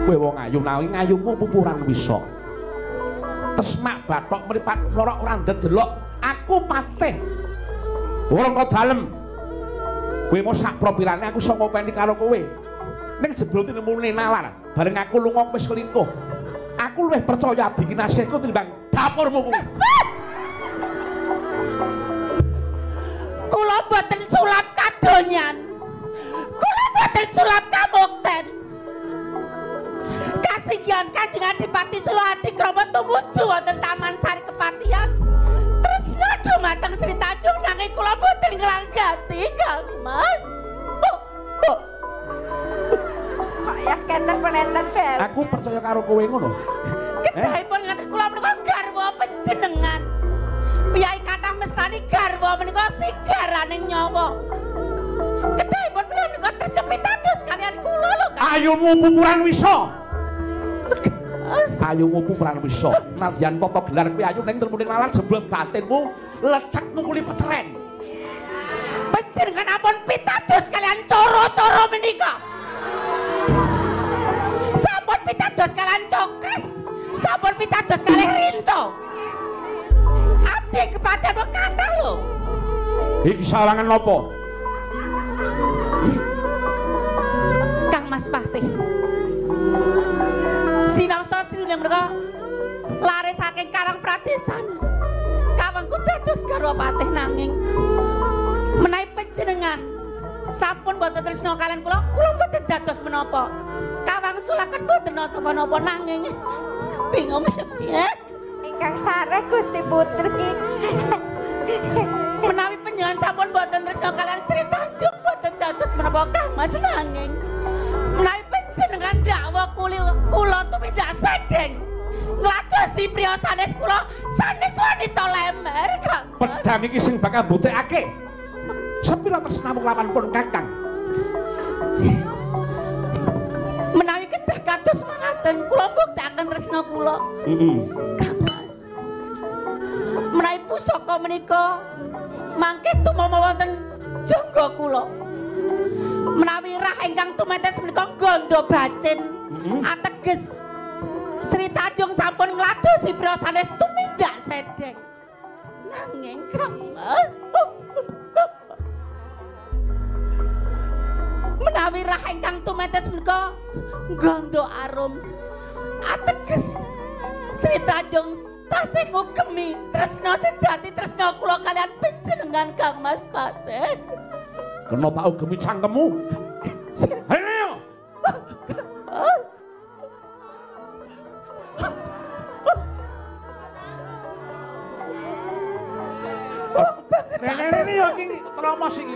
Speaker 2: Kowe wong ayu nawi ngayumu pupuran wisa. Tesmak bathok mripat lorok ora ndedelok aku patih. Warangka dalem. Kowe mau sak propilane aku iso ngopeni karo kowe. Ning jebul tinemune nalar, bareng aku lunga wis selingkuh. Aku luwih percaya abdi kinasihku tinimbang dapurmu kuwi.
Speaker 1: Kula boten sulap kadonyan. Kula boten sulap kamukten. Kasinggihan Kanjeng Adipati Silahadikrama tumuju wonten Taman Sari Kepatihan. Tresna dumateng Sri Tanjung nanging kula boten nglanggati Kang Mas.
Speaker 3: Kok ya kenten pun enten bel.
Speaker 2: Aku percaya karo kowe ngono.
Speaker 1: Kedahipun ngaten kula menika garwa panjenengan. Piyai kathah mestani garwa menika sigaraning nyawa. Kedahipun piyai menika tresna pitados kalian kula lho Kang.
Speaker 2: Ayumu pupuran wisa. Ayumu pupuran wisa. Nadyan tata gelar kuwi ayu ning tremune lalar jebul batinmu lecek mukuli peceren.
Speaker 1: Panjenengan ampun pitados kalian coro-coro menika. Sampun pitados kalian cokres, sampun pitados kalian rinto. Abdi kepatihan kathah lho.
Speaker 2: Iki sawangan napa?
Speaker 1: Mas Patih. Sinaosa srundeng menika lare saking Karang Pradesan. Kawengku dados garwa patih nanging menawi panjenengan sampun boten tresna kalian kula, kula mboten dados menapa. Kawangsulaken mboten napa-napa nanging bingung piye.
Speaker 3: Ingkang sareh Gusti Putri.
Speaker 1: Menawi panjenengan sampun boten tresna kalian Sri Tanjung boten dados menapa Kang Mas nanging menawi panjenengan dakwa kula tumindak sedeng ngladosi priya sanes kula sanes wanita lemer Kang Mas.
Speaker 2: Pedhang iki sing bakal mbuktekake sepira tresnamu lawan pun Kakang.
Speaker 1: Menawi kedah kados mangaten kula mbuktekaken tresna kula. Kang Mas. Menawi pusaka menika mangke tumama wonten jangga kula. Menawi rah ingkang tumetes menika gandha bacin ateges Sri Tanjung sampun ngladosi priya sanes tumindak sedeng. Nanging Kang Mas, menawi rah ingkang tumetes menika gandha arum ateges Sri Tanjung tasih ngugemi tresna sejati tresna kula kalian panjenengan Kang Mas Patih.
Speaker 2: Kena tak ugemi cangkemmu. Ayo. Rene yo iki tromos iki.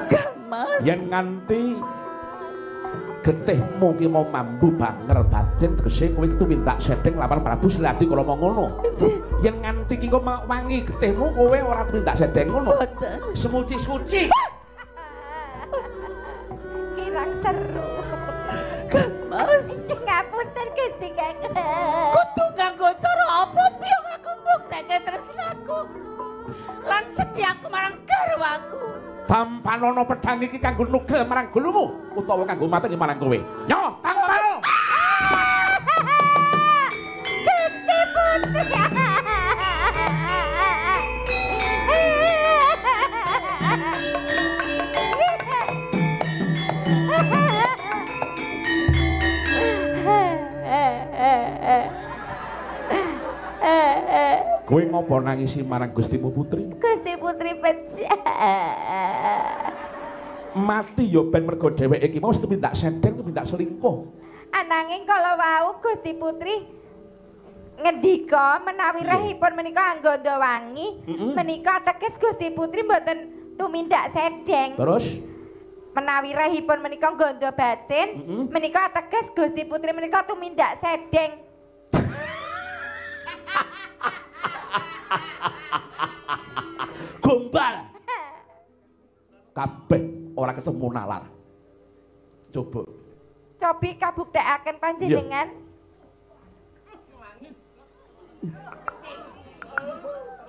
Speaker 1: Kang Mas.
Speaker 2: Yen nganti getihmu ki mau mambu banger bacin tegese kowe tumindak sedeng lawan Prabu Siladi kala mau ngono. Yen nganti ki kok wangi getihmu kowe ora tumindak sedeng ngono.
Speaker 1: Mboten.
Speaker 2: Semuci-suci.
Speaker 3: Kirang seru.
Speaker 1: Kang Mas.
Speaker 3: Ngapunten Gusti Kakang.
Speaker 1: Kudu nganggo cara apa piye aku mbuktekke tresnaku lan setiaku marang garwaku.
Speaker 2: Tampanono pedhang iki kanggo nugel marang gulumu utawa kanggo mateni marang kowe. Yo, tampano.
Speaker 3: Gusti Putri.
Speaker 2: Kowe ngopo nangisi marang Gustimu Putri?
Speaker 3: Gusti Putri pecah.
Speaker 2: Mati ya ben mergo dheweke iki mau tumindak sedeng, tumindak selingkuh.
Speaker 3: Ananging kala wau Gusti Putri ngendika menawi rahipun menika angganda wangi, menika ateges Gusti Putri mboten tumindak sedeng.
Speaker 2: Terus
Speaker 3: menawi rahipun menika ganda bacin, menika ateges Gusti Putri menika tumindak sedeng.
Speaker 2: Gombal. Kabeh ora ketemu nalar. Coba.
Speaker 3: Cobi kabuktekaken panjenengan.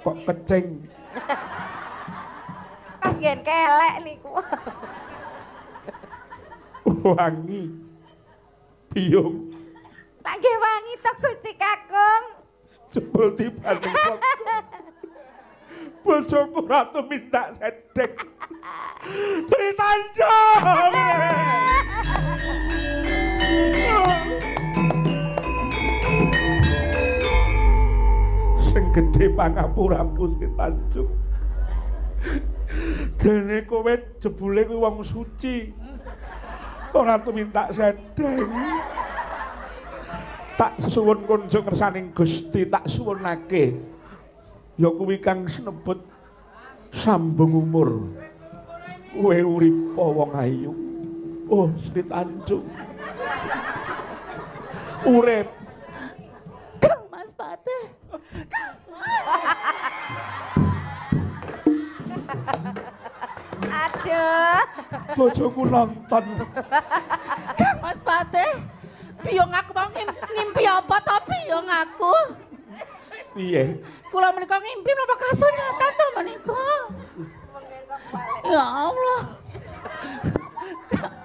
Speaker 2: Kok kecing.
Speaker 3: Pas ngen kelek niku.
Speaker 2: Wangi. Biyung.
Speaker 3: Tak nggih wangi to Gusti Kakung.
Speaker 2: Jebul dibanding bojoku ratu minta sedek. Sri Tanjung. Sing gedhe pangapuramu Sri Tanjung. Dene kowe jebule kuwi wong suci. Ora tuminta sedeng. Tak suwun kunjung ngersaning Gusti, tak suwunake. Ya kuwi kang sinebut sambung umur. Kowe uripa wong ayu. Oh, Sri Tanjung. Urip.
Speaker 1: Kang Mas Patih. Kang Mas.
Speaker 3: Aduh.
Speaker 2: Bojoku nonton.
Speaker 1: Kang Mas Patih. Biyong aku mau ngimpi apa to biyong aku?
Speaker 2: Piye?
Speaker 1: Kula menika ngimpi napa kasunyatan to menika? Ya Allah.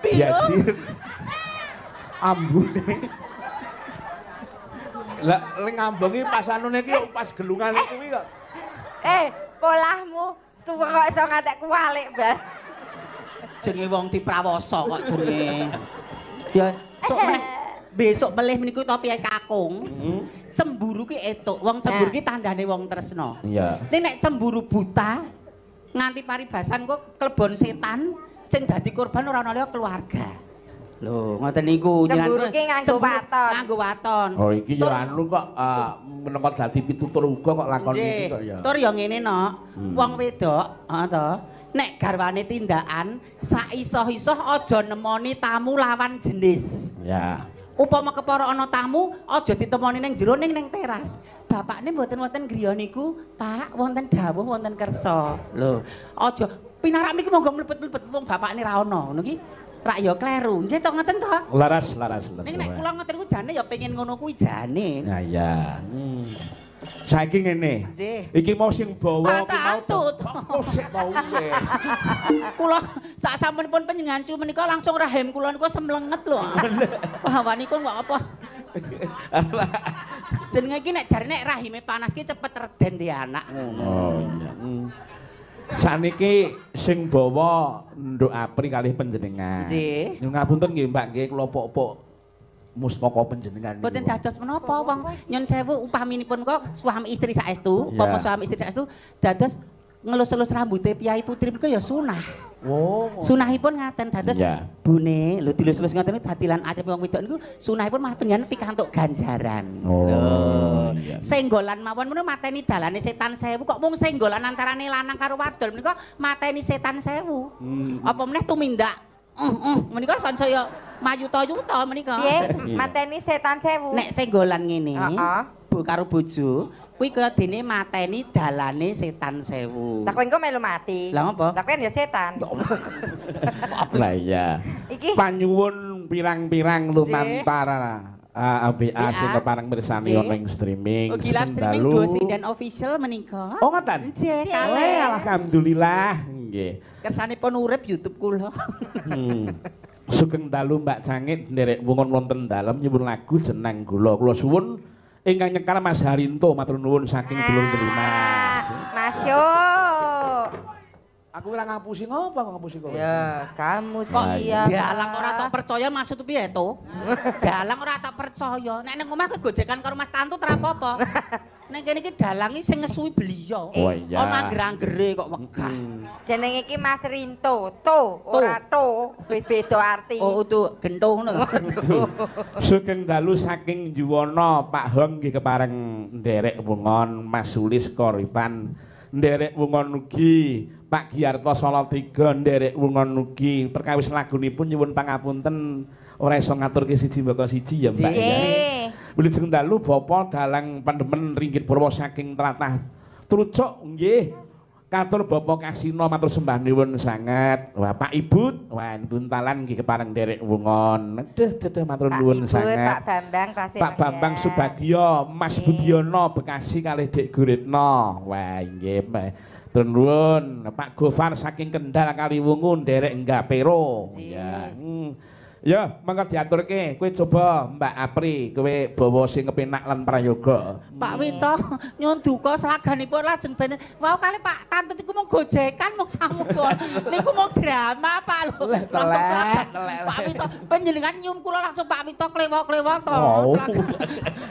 Speaker 2: Biyong. Ambune. Lah ning ngambungi pas anune iki pas gelungane kuwi kok.
Speaker 3: Polahmu Suweng kok iso ngantek kuwalik, Mbak.
Speaker 1: Jenenge wong diprawasa kok jenenge. Ya sok meneh besok melih meniku to piye kakung. Cemburu ki etuk, wong cemburu ki tandane wong tresna.
Speaker 2: Iya.
Speaker 1: Ning nek cemburu buta nganti paribasan kok klebon setan sing dadi korban ora ana liya keluarga. Lho, ngoten niku
Speaker 3: cemburu ki nganggo waton.
Speaker 1: Nganggo waton.
Speaker 2: Oh iki ya anu kok menapa dadi pitutur uga kok lakon iki kok ya.
Speaker 1: Tur ya ngene no, wong wedok, heeh to. Nek garwane tindakan saisoh-isoh aja nemoni tamu lawan jenis.
Speaker 2: Ya.
Speaker 1: Upama kepara ana tamu aja ditemoni ning jero ning teras. Bapakne mboten wonten griya niku, Pak, wonten dawuh wonten kersa. Lho, aja pinarak mriki monggo mlebet-mlebet wong bapakne ra ana ngono ki. Rak ya kleru. Nggih to ngoten to?
Speaker 2: Laras, laras, laras.
Speaker 1: Ning nek kula ngoten niku jane ya pengen ngono kuwi jane.
Speaker 2: Nah iya. Saiki ngene. Iki mau sing bawa ki mau. Kok sik mau kowe.
Speaker 1: Kula sak sampunipun panjenengan cu menika langsung rahim kula niku semlenget lho. Wah, niku kok apa? Jenenge iki nek jarene nek rahime panas ki cepet reden di anak ngono.
Speaker 2: Oh iya. Saniki sing bawa Nduk Apri kalih panjenengan.
Speaker 1: Nggih.
Speaker 2: Nyuwun ngapunten nggih Mbak nggih kula pok-pok mustaka panjenengan.
Speaker 1: Mboten dados menapa wong nyun sewu upaminipun kok suami istri saestu, upama suami istri saestu dados ngelus-elus rambute piyai putri menika ya sunah.
Speaker 2: Oh.
Speaker 1: Sunahipun ngaten dados bune lho dilus-elus ngaten niku dadi lan arepe wong wedok niku sunahipun malah panjenengan pikantuk ganjaran.
Speaker 2: Oh.
Speaker 1: Senggolan mawon menika mateni dalane setan sewu kok mung senggolan antarane lanang karo wadon menika mateni setan sewu. Apa meneh tumindak menika sansaya mayuta-yuta menika.
Speaker 3: Piye? Mateni setan sewu.
Speaker 1: Nek senggolan ngene, bu karo bojo, kuwi kaya dene mateni dalane setan sewu.
Speaker 3: Lah kowe engko melu mati.
Speaker 1: Lah ngopo?
Speaker 3: Lah kowe ya setan.
Speaker 2: Lah iya.
Speaker 3: Iki
Speaker 2: panyuwun pirang-pirang lumantar ABA sing kepareng mirsani ana ing streaming.
Speaker 1: Ugi live streaming Dosi dan official menika.
Speaker 2: Oh ngoten?
Speaker 1: Nggih, kalih.
Speaker 2: Alhamdulillah nggih.
Speaker 1: Kersanipun urip YouTube kula.
Speaker 2: Sugeng dalu Mbak Cangit nderek wungun wonten dalem nyuwun lagu Jenang Gula. Kula suwun ingkang nyekar Mas Harinto matur nuwun saking dulur Mas.
Speaker 3: Masuk.
Speaker 2: Aku ora ngapusi ngopo ngapusi kowe.
Speaker 3: Ya, kamu siapa?
Speaker 1: Dalang ora tak percaya maksud piye to? Dalang ora tak percaya. Nek ning omah kegojekan karo Mas Tantu ora apa-apa. Ning kene iki dalang iki sing ngesuwi beliau.
Speaker 2: Oh iya.
Speaker 1: Ana angger-anggere kok wegah.
Speaker 3: Jenenge iki Mas Rinto, to ora to, wis beda arti.
Speaker 1: Oh, utu gento ngono to.
Speaker 2: Sugeng dalu saking Juwana Pak Hong nggih kepareng nderek wungon Mas Sulis Koripan. Nderek wungon ugi Pak Giarto Salatiga nderek wungon ugi perkawis lagunipun nyuwun pangapunten ora iso ngaturke siji mbaka siji ya Mbak ya. Wilujeng dalu Bapak dalang pandemen ringgit purwa saking tlatah Trucuk nggih katur Bapak Kasino matur sembah nuwun sanget. Wah Pak Ibut wah buntalan nggih kepareng nderek wungon. Aduh duh matur nuwun sanget.
Speaker 3: Pak Bambang tasih.
Speaker 2: Pak Bambang Subagio, Mas Budiono Bekasi kalih Dik Guritno. Wah nggih. Matur nuwun Pak Gofar saking Kendal Kaliwungu nderek Nggapero. Ya. Ya, mangga diaturke. Kowe coba Mbak Apri, kowe bawa sing kepenak lan prayoga.
Speaker 1: Pak Wito, nyuwun duka slaganipun lajeng benten. Wau kali Pak Tantut iku mung gojekan mung samuga. Niku mung drama Pak lho. Langsung slagan. Pak Wito, panjenengan nyum kula langsung Pak Wito klewo-klewo to.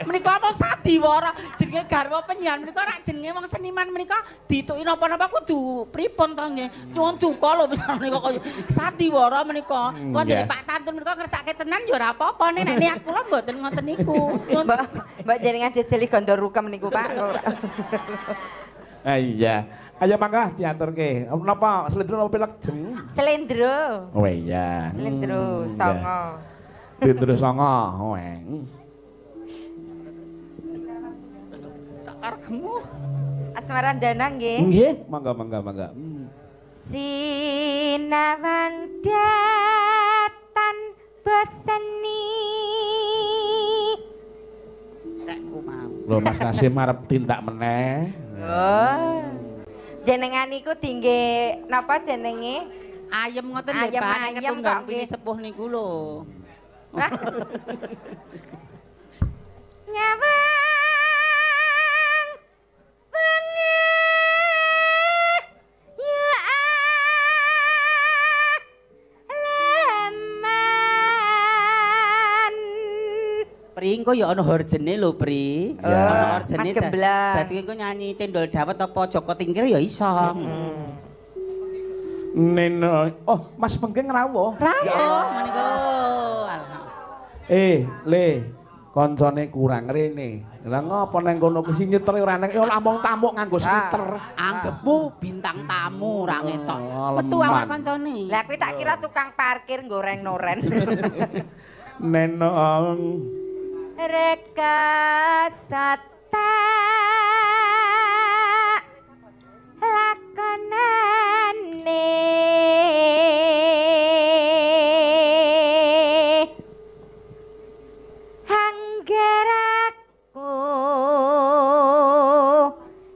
Speaker 1: Menika mung sadiwara jenenge garwa penyian menika rak jenenge wong seniman menika dituki napa-napa kudu pripun to nggih. Nyuwun duka lho menika kaya sadiwara menika. Wonten Pak Tantut menika ngersake tenan ya ora apa-apa nek niat kula mboten ngoten niku.
Speaker 3: Mbak jenengan jejeli gondo rukem niku Pak.
Speaker 2: Ah iya. Ayo mangga diaturke. Napa slendro napa pilek jeng?
Speaker 3: Slendro.
Speaker 2: Oh iya.
Speaker 3: Slendro songo.
Speaker 2: Slendro songo. Oh.
Speaker 1: Sakarepmu.
Speaker 3: Asmarandana nggih.
Speaker 2: Nggih, mangga mangga mangga.
Speaker 3: Sinawang datan beseni.
Speaker 1: Rekku mau.
Speaker 2: Lho Mas Kasim arep tindak meneh.
Speaker 3: Oh. Jenengan niku dingge napa jenenge?
Speaker 1: Ayem ngoten lho Pak, nek ketunggang pini sepuh niku lho.
Speaker 3: Nyawang bengi
Speaker 1: engko ya ana horjene lho, Pri.
Speaker 2: Ya.
Speaker 1: Ana horjene.
Speaker 3: Mas Gemblak.
Speaker 1: Dadi engko nyanyi Cendol Dawet apa Joko Tingkir ya iso.
Speaker 2: Neno. Oh, Mas Pengging rawuh.
Speaker 1: Rawuh menika. Alhamdulillah.
Speaker 2: Le, koncone kurang rene. Lah ngopo nang kono kuwi nyetere ora nang ya lamong tamuk nganggo skuter.
Speaker 1: Anggepmu bintang tamu ora ngetok.
Speaker 2: Oh,
Speaker 1: Metu
Speaker 2: leman.
Speaker 1: awak koncone.
Speaker 3: Lah kuwi tak kira tukang parkir goreng noren.
Speaker 2: Nenong
Speaker 3: Rekasa tak lakonane anggaraku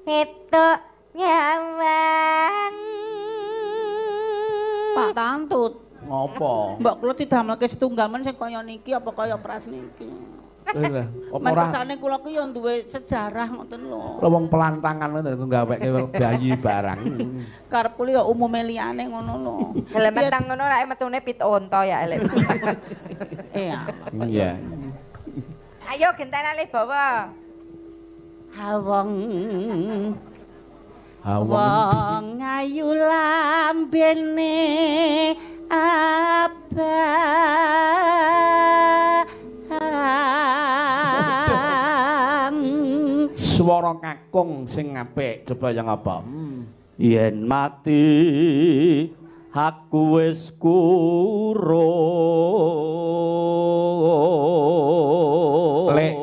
Speaker 3: itu nyawang.
Speaker 1: Pak Tantut.
Speaker 2: Ngopo?
Speaker 1: Mbok kula didamelke setunggaman sing kaya niki apa kaya pras niki.
Speaker 2: Lah, apa ora?
Speaker 1: Maksane kula ku ya duwe sejarah ngoten lho.
Speaker 2: Lah wong pelantangan ngono gaweke bayi barang.
Speaker 1: Karep kula ya umume liyane ngono lho.
Speaker 3: Lah meteng ngono lek metune pit unta ya elek.
Speaker 2: Iya.
Speaker 3: Ayo genten alih bawa.
Speaker 1: Wong
Speaker 2: Wong
Speaker 1: wong ayu lambene abang.
Speaker 2: Swara kakung sing apik coba yang apa?
Speaker 6: Yen mati aku wis kurup.
Speaker 2: Lek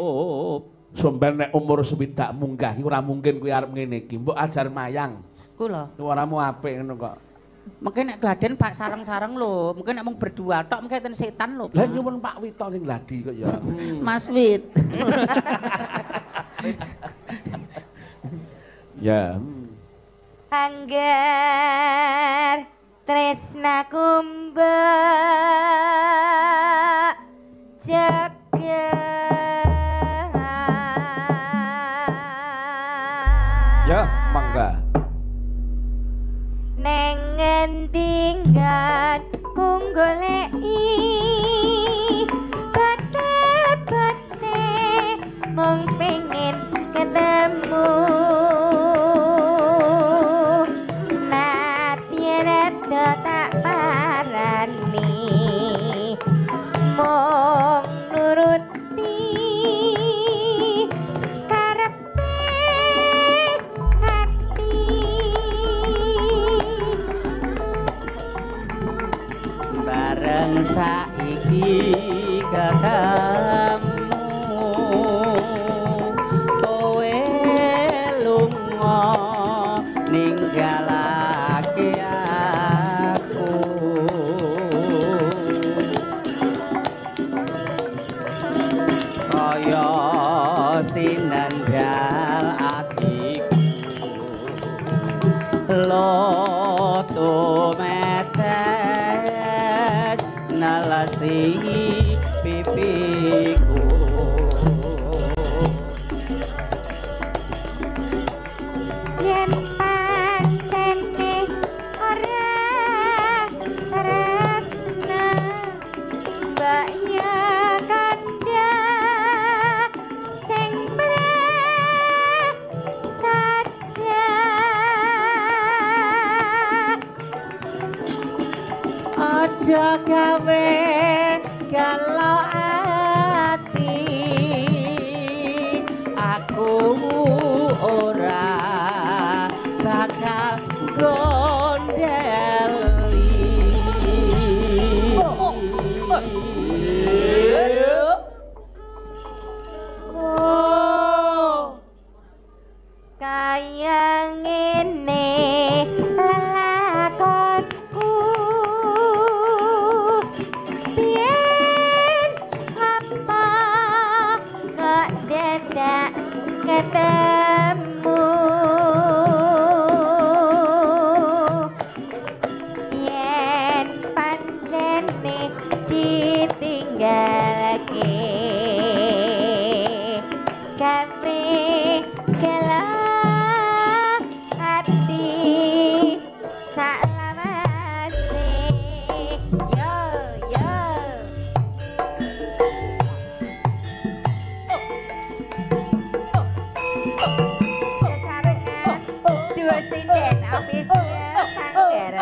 Speaker 2: somben nek umur swidak munggah iki ora mungkin kuwi arep ngene iki. Mbok ajar mayang.
Speaker 1: Kula.
Speaker 2: Suaramu apik ngono kok.
Speaker 1: Mungkin nek gladen Pak sareng-sareng lho, mungkin nek mung berdua tok mungkin enten setan lho.
Speaker 2: Lah nyuwun Pak Wito sing gladi kok ya.
Speaker 1: Mas Wit.
Speaker 2: Ya.
Speaker 3: Angger tresnaku mbok jaga.
Speaker 2: Ya, mangga.
Speaker 3: Neng ngendi nggonku goleki bate-bate mung pengin ketemu. Nadyan rada tak parani mung nuruti karepe ati.
Speaker 1: Bareng saiki ketemu kowe lunga ninggalake aku. Kaya sinandal atiku loto metes nalasi pipiku.
Speaker 3: Yen pancene ora tresna mbak ya kandha sing prasaja.
Speaker 1: Aja gawe galau ati, aku ora bakal gondeli.
Speaker 3: Kaya ngene lelakonku biyen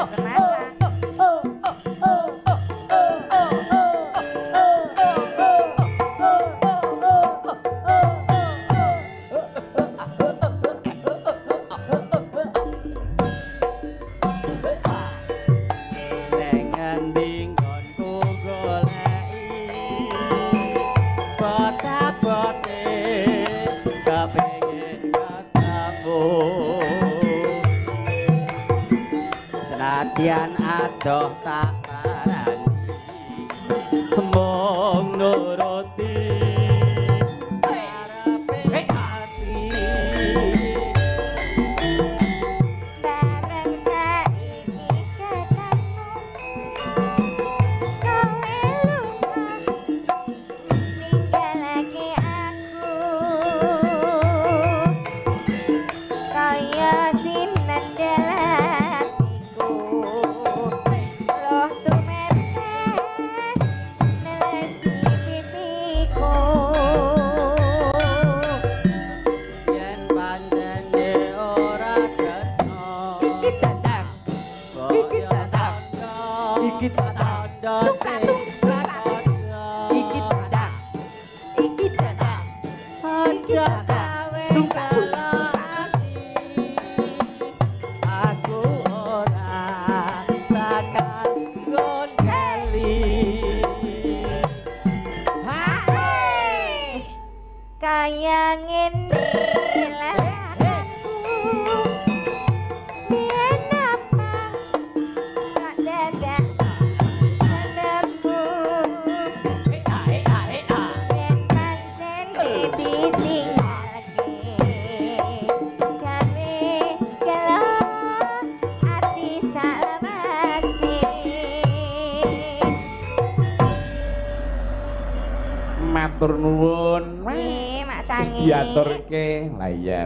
Speaker 3: Semarang.
Speaker 6: Neng endi nggonku goleki bota-bote kepengin ketemu senadyan adoh tak parani mung nuruti karepe ati.
Speaker 3: Bareng saiki ketemu kowe lunga ninggalake aku kaya sinandel atiku loh tumetes nelesi pipiku.
Speaker 1: Yen pancene ora tresno
Speaker 6: Iki dandang, iki dandang, iki dandang, iki dandang,
Speaker 3: Iki dandang,
Speaker 1: aja gawe gelo ati. Aku ora bakal gondeli.
Speaker 3: Hai, kaya ngene lelaku biyen apa kok dadak ketemu yen pancen ditinggalke gawe gelo ati salawase.
Speaker 2: Matur nuwun.
Speaker 3: Nggih, Mak
Speaker 2: Wis
Speaker 3: Tangi.
Speaker 2: diaturke. Lah iya.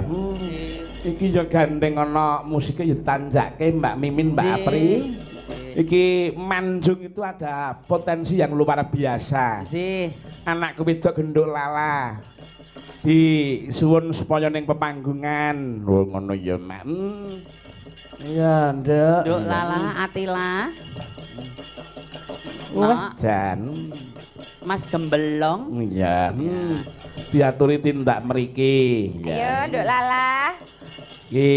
Speaker 2: Iki ya gandeng ana musike ya ditanjake Mbak Mimin, Mbak Apri. Iki Manjung itu ada potensi yang luar biasa.
Speaker 1: Nggih.
Speaker 2: Anakku wedok genduk lala. Disuwun supaya ning pepanggungan. Oh ngono ya, Mak. Iya, Nduk.
Speaker 1: Nduk Lala Atila.
Speaker 2: Wah, jan.
Speaker 1: Mas Gembelong.
Speaker 2: Iya. Diaturi tindak mriki.
Speaker 3: Ayo, Nduk Lala.
Speaker 2: Iki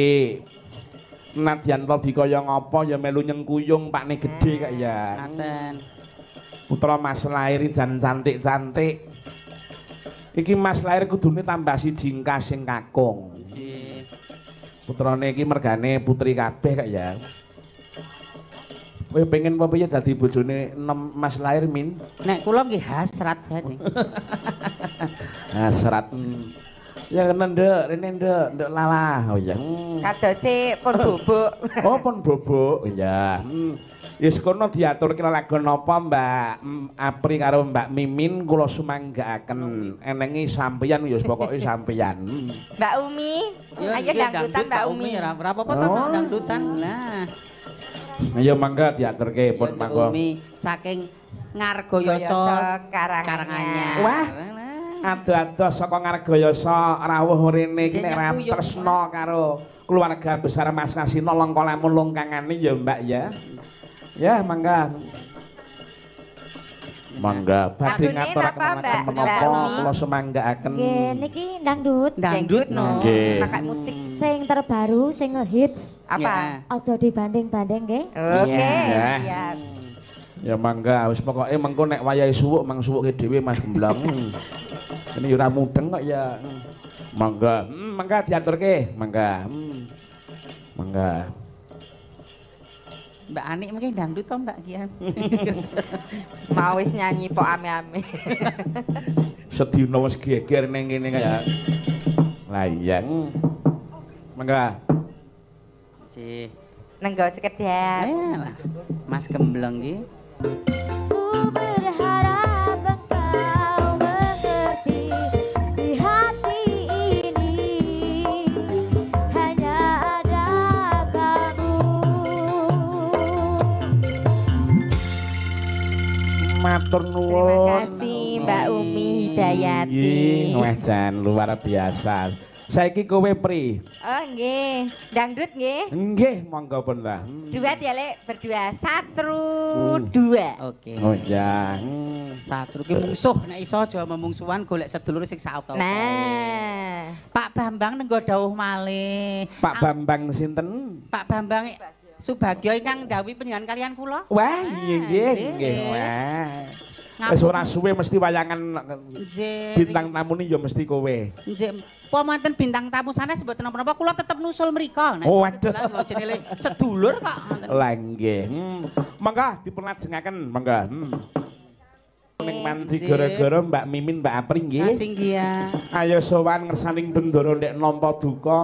Speaker 2: nadyan to dikaya ngapa ya melu nyengkuyung pakne gedhe kak ya.
Speaker 1: Ngaten.
Speaker 2: Putra Mas Lair jan cantik-cantik. Iki Mas Lair kudune tambah siji engkas sing kakung.
Speaker 1: Nggih.
Speaker 2: Putrane iki mergane putri kabeh kak ya. Kowe pengen apa piye dadi bojone enem Mas Lair Min?
Speaker 1: Nek kula nggih hasrat jane.
Speaker 2: Hasrat. Ya kena nduk, rene nduk, nduk Lala. Oh iya.
Speaker 3: Kadose pun bubuk.
Speaker 2: Oh pun bubuk. Iya. Wis kono diaturke lelagon napa Mbak Apri karo Mbak Mimin kula sumanggaaken. Enengi sampeyan ya wis pokoke sampeyan.
Speaker 3: Mbak Umi,
Speaker 1: Ya,
Speaker 3: ayo dangdutan Mbak Umi.
Speaker 1: Ora apa-apa to
Speaker 2: Oh.
Speaker 1: dangdutan. Lah.
Speaker 2: Ayo mangga diaturke pun
Speaker 1: Ya, Nduk
Speaker 2: mangga.
Speaker 1: Umi saking Ngargoyoso
Speaker 3: Karanganyar.
Speaker 2: Wah. Ado-ado saka Ngargoyoso rawuh rene iki nek ra tresna karo keluarga besar Mas Kasino langka lamun longkangane ya Mbak ya. Ya mangga. Mangga badhe
Speaker 3: Lagune
Speaker 2: ngaturaken
Speaker 3: napa, Mbak?
Speaker 2: menapa
Speaker 3: Mbak Umi?
Speaker 2: kula sumanggaaken.
Speaker 9: Nggih, niki dangdut.
Speaker 1: Dangdut no.
Speaker 2: Nggih.
Speaker 3: Pakai musik
Speaker 9: Sing terbaru, sing ngehits,
Speaker 3: apa?
Speaker 9: aja dibanding-banding nggih.
Speaker 3: Oke,
Speaker 2: Iya.
Speaker 3: siap.
Speaker 2: Ya mangga wis pokoke mengko nek wayahe suwuk mang suwuke dhewe Mas Gemblong. Ini ya ora mudeng kok ya. Mangga. Mangga diaturke, mangga. Mangga.
Speaker 1: Mbak Anik mungkin dangdut to Mbak Kian.
Speaker 3: Mau wis nyanyi pok ame-ame.
Speaker 2: Sedina wis geger ning kene kaya. Lah iya. Mangga.
Speaker 1: Sih.
Speaker 3: Nenggo sekedap.
Speaker 1: Lah, Mas Gemblong iki.
Speaker 9: Ku berharap engkau mengerti di hati ini hanya ada kamu.
Speaker 2: Matur nuwun.
Speaker 3: Terima kasih Mbak Umi Hidayati.
Speaker 2: Nggih, wah jan luar biasa. Saiki kowe Pri.
Speaker 3: Oh nggih, dangdut nggih.
Speaker 2: Nggih, monggo pun lah.
Speaker 3: Duet ya Lek, berdua. 1 2.
Speaker 1: Oke.
Speaker 2: Oh ya.
Speaker 1: Satru ki mungsuh nek iso aja memungsuhan golek sedulur sing saoka.
Speaker 3: Nah.
Speaker 1: Pak Bambang nenggo dawuh malih.
Speaker 2: Pak Bambang sinten?
Speaker 1: Pak Bambang Subagyo ingkang ndhawuhi panjenengan kalian kula.
Speaker 2: Wah, nggih nggih nggih. Wah. Wis ora suwe mesti wayangan bintang tamune ya mesti kowe.
Speaker 1: Nggih. Apa wonten bintang tamu sanes mboten napa-napa kula tetep nusul mriko.
Speaker 2: Oh, waduh.
Speaker 1: Jenenge sedulur kok.
Speaker 2: Lah nggih. Monggo dipunlajengaken, monggo. Ning manci gara-gara Mbak Mimin, Mbak Apri nggih.
Speaker 1: Kasih nggih.
Speaker 2: Ayo sowan ngersaning bendara ndek nampa duka.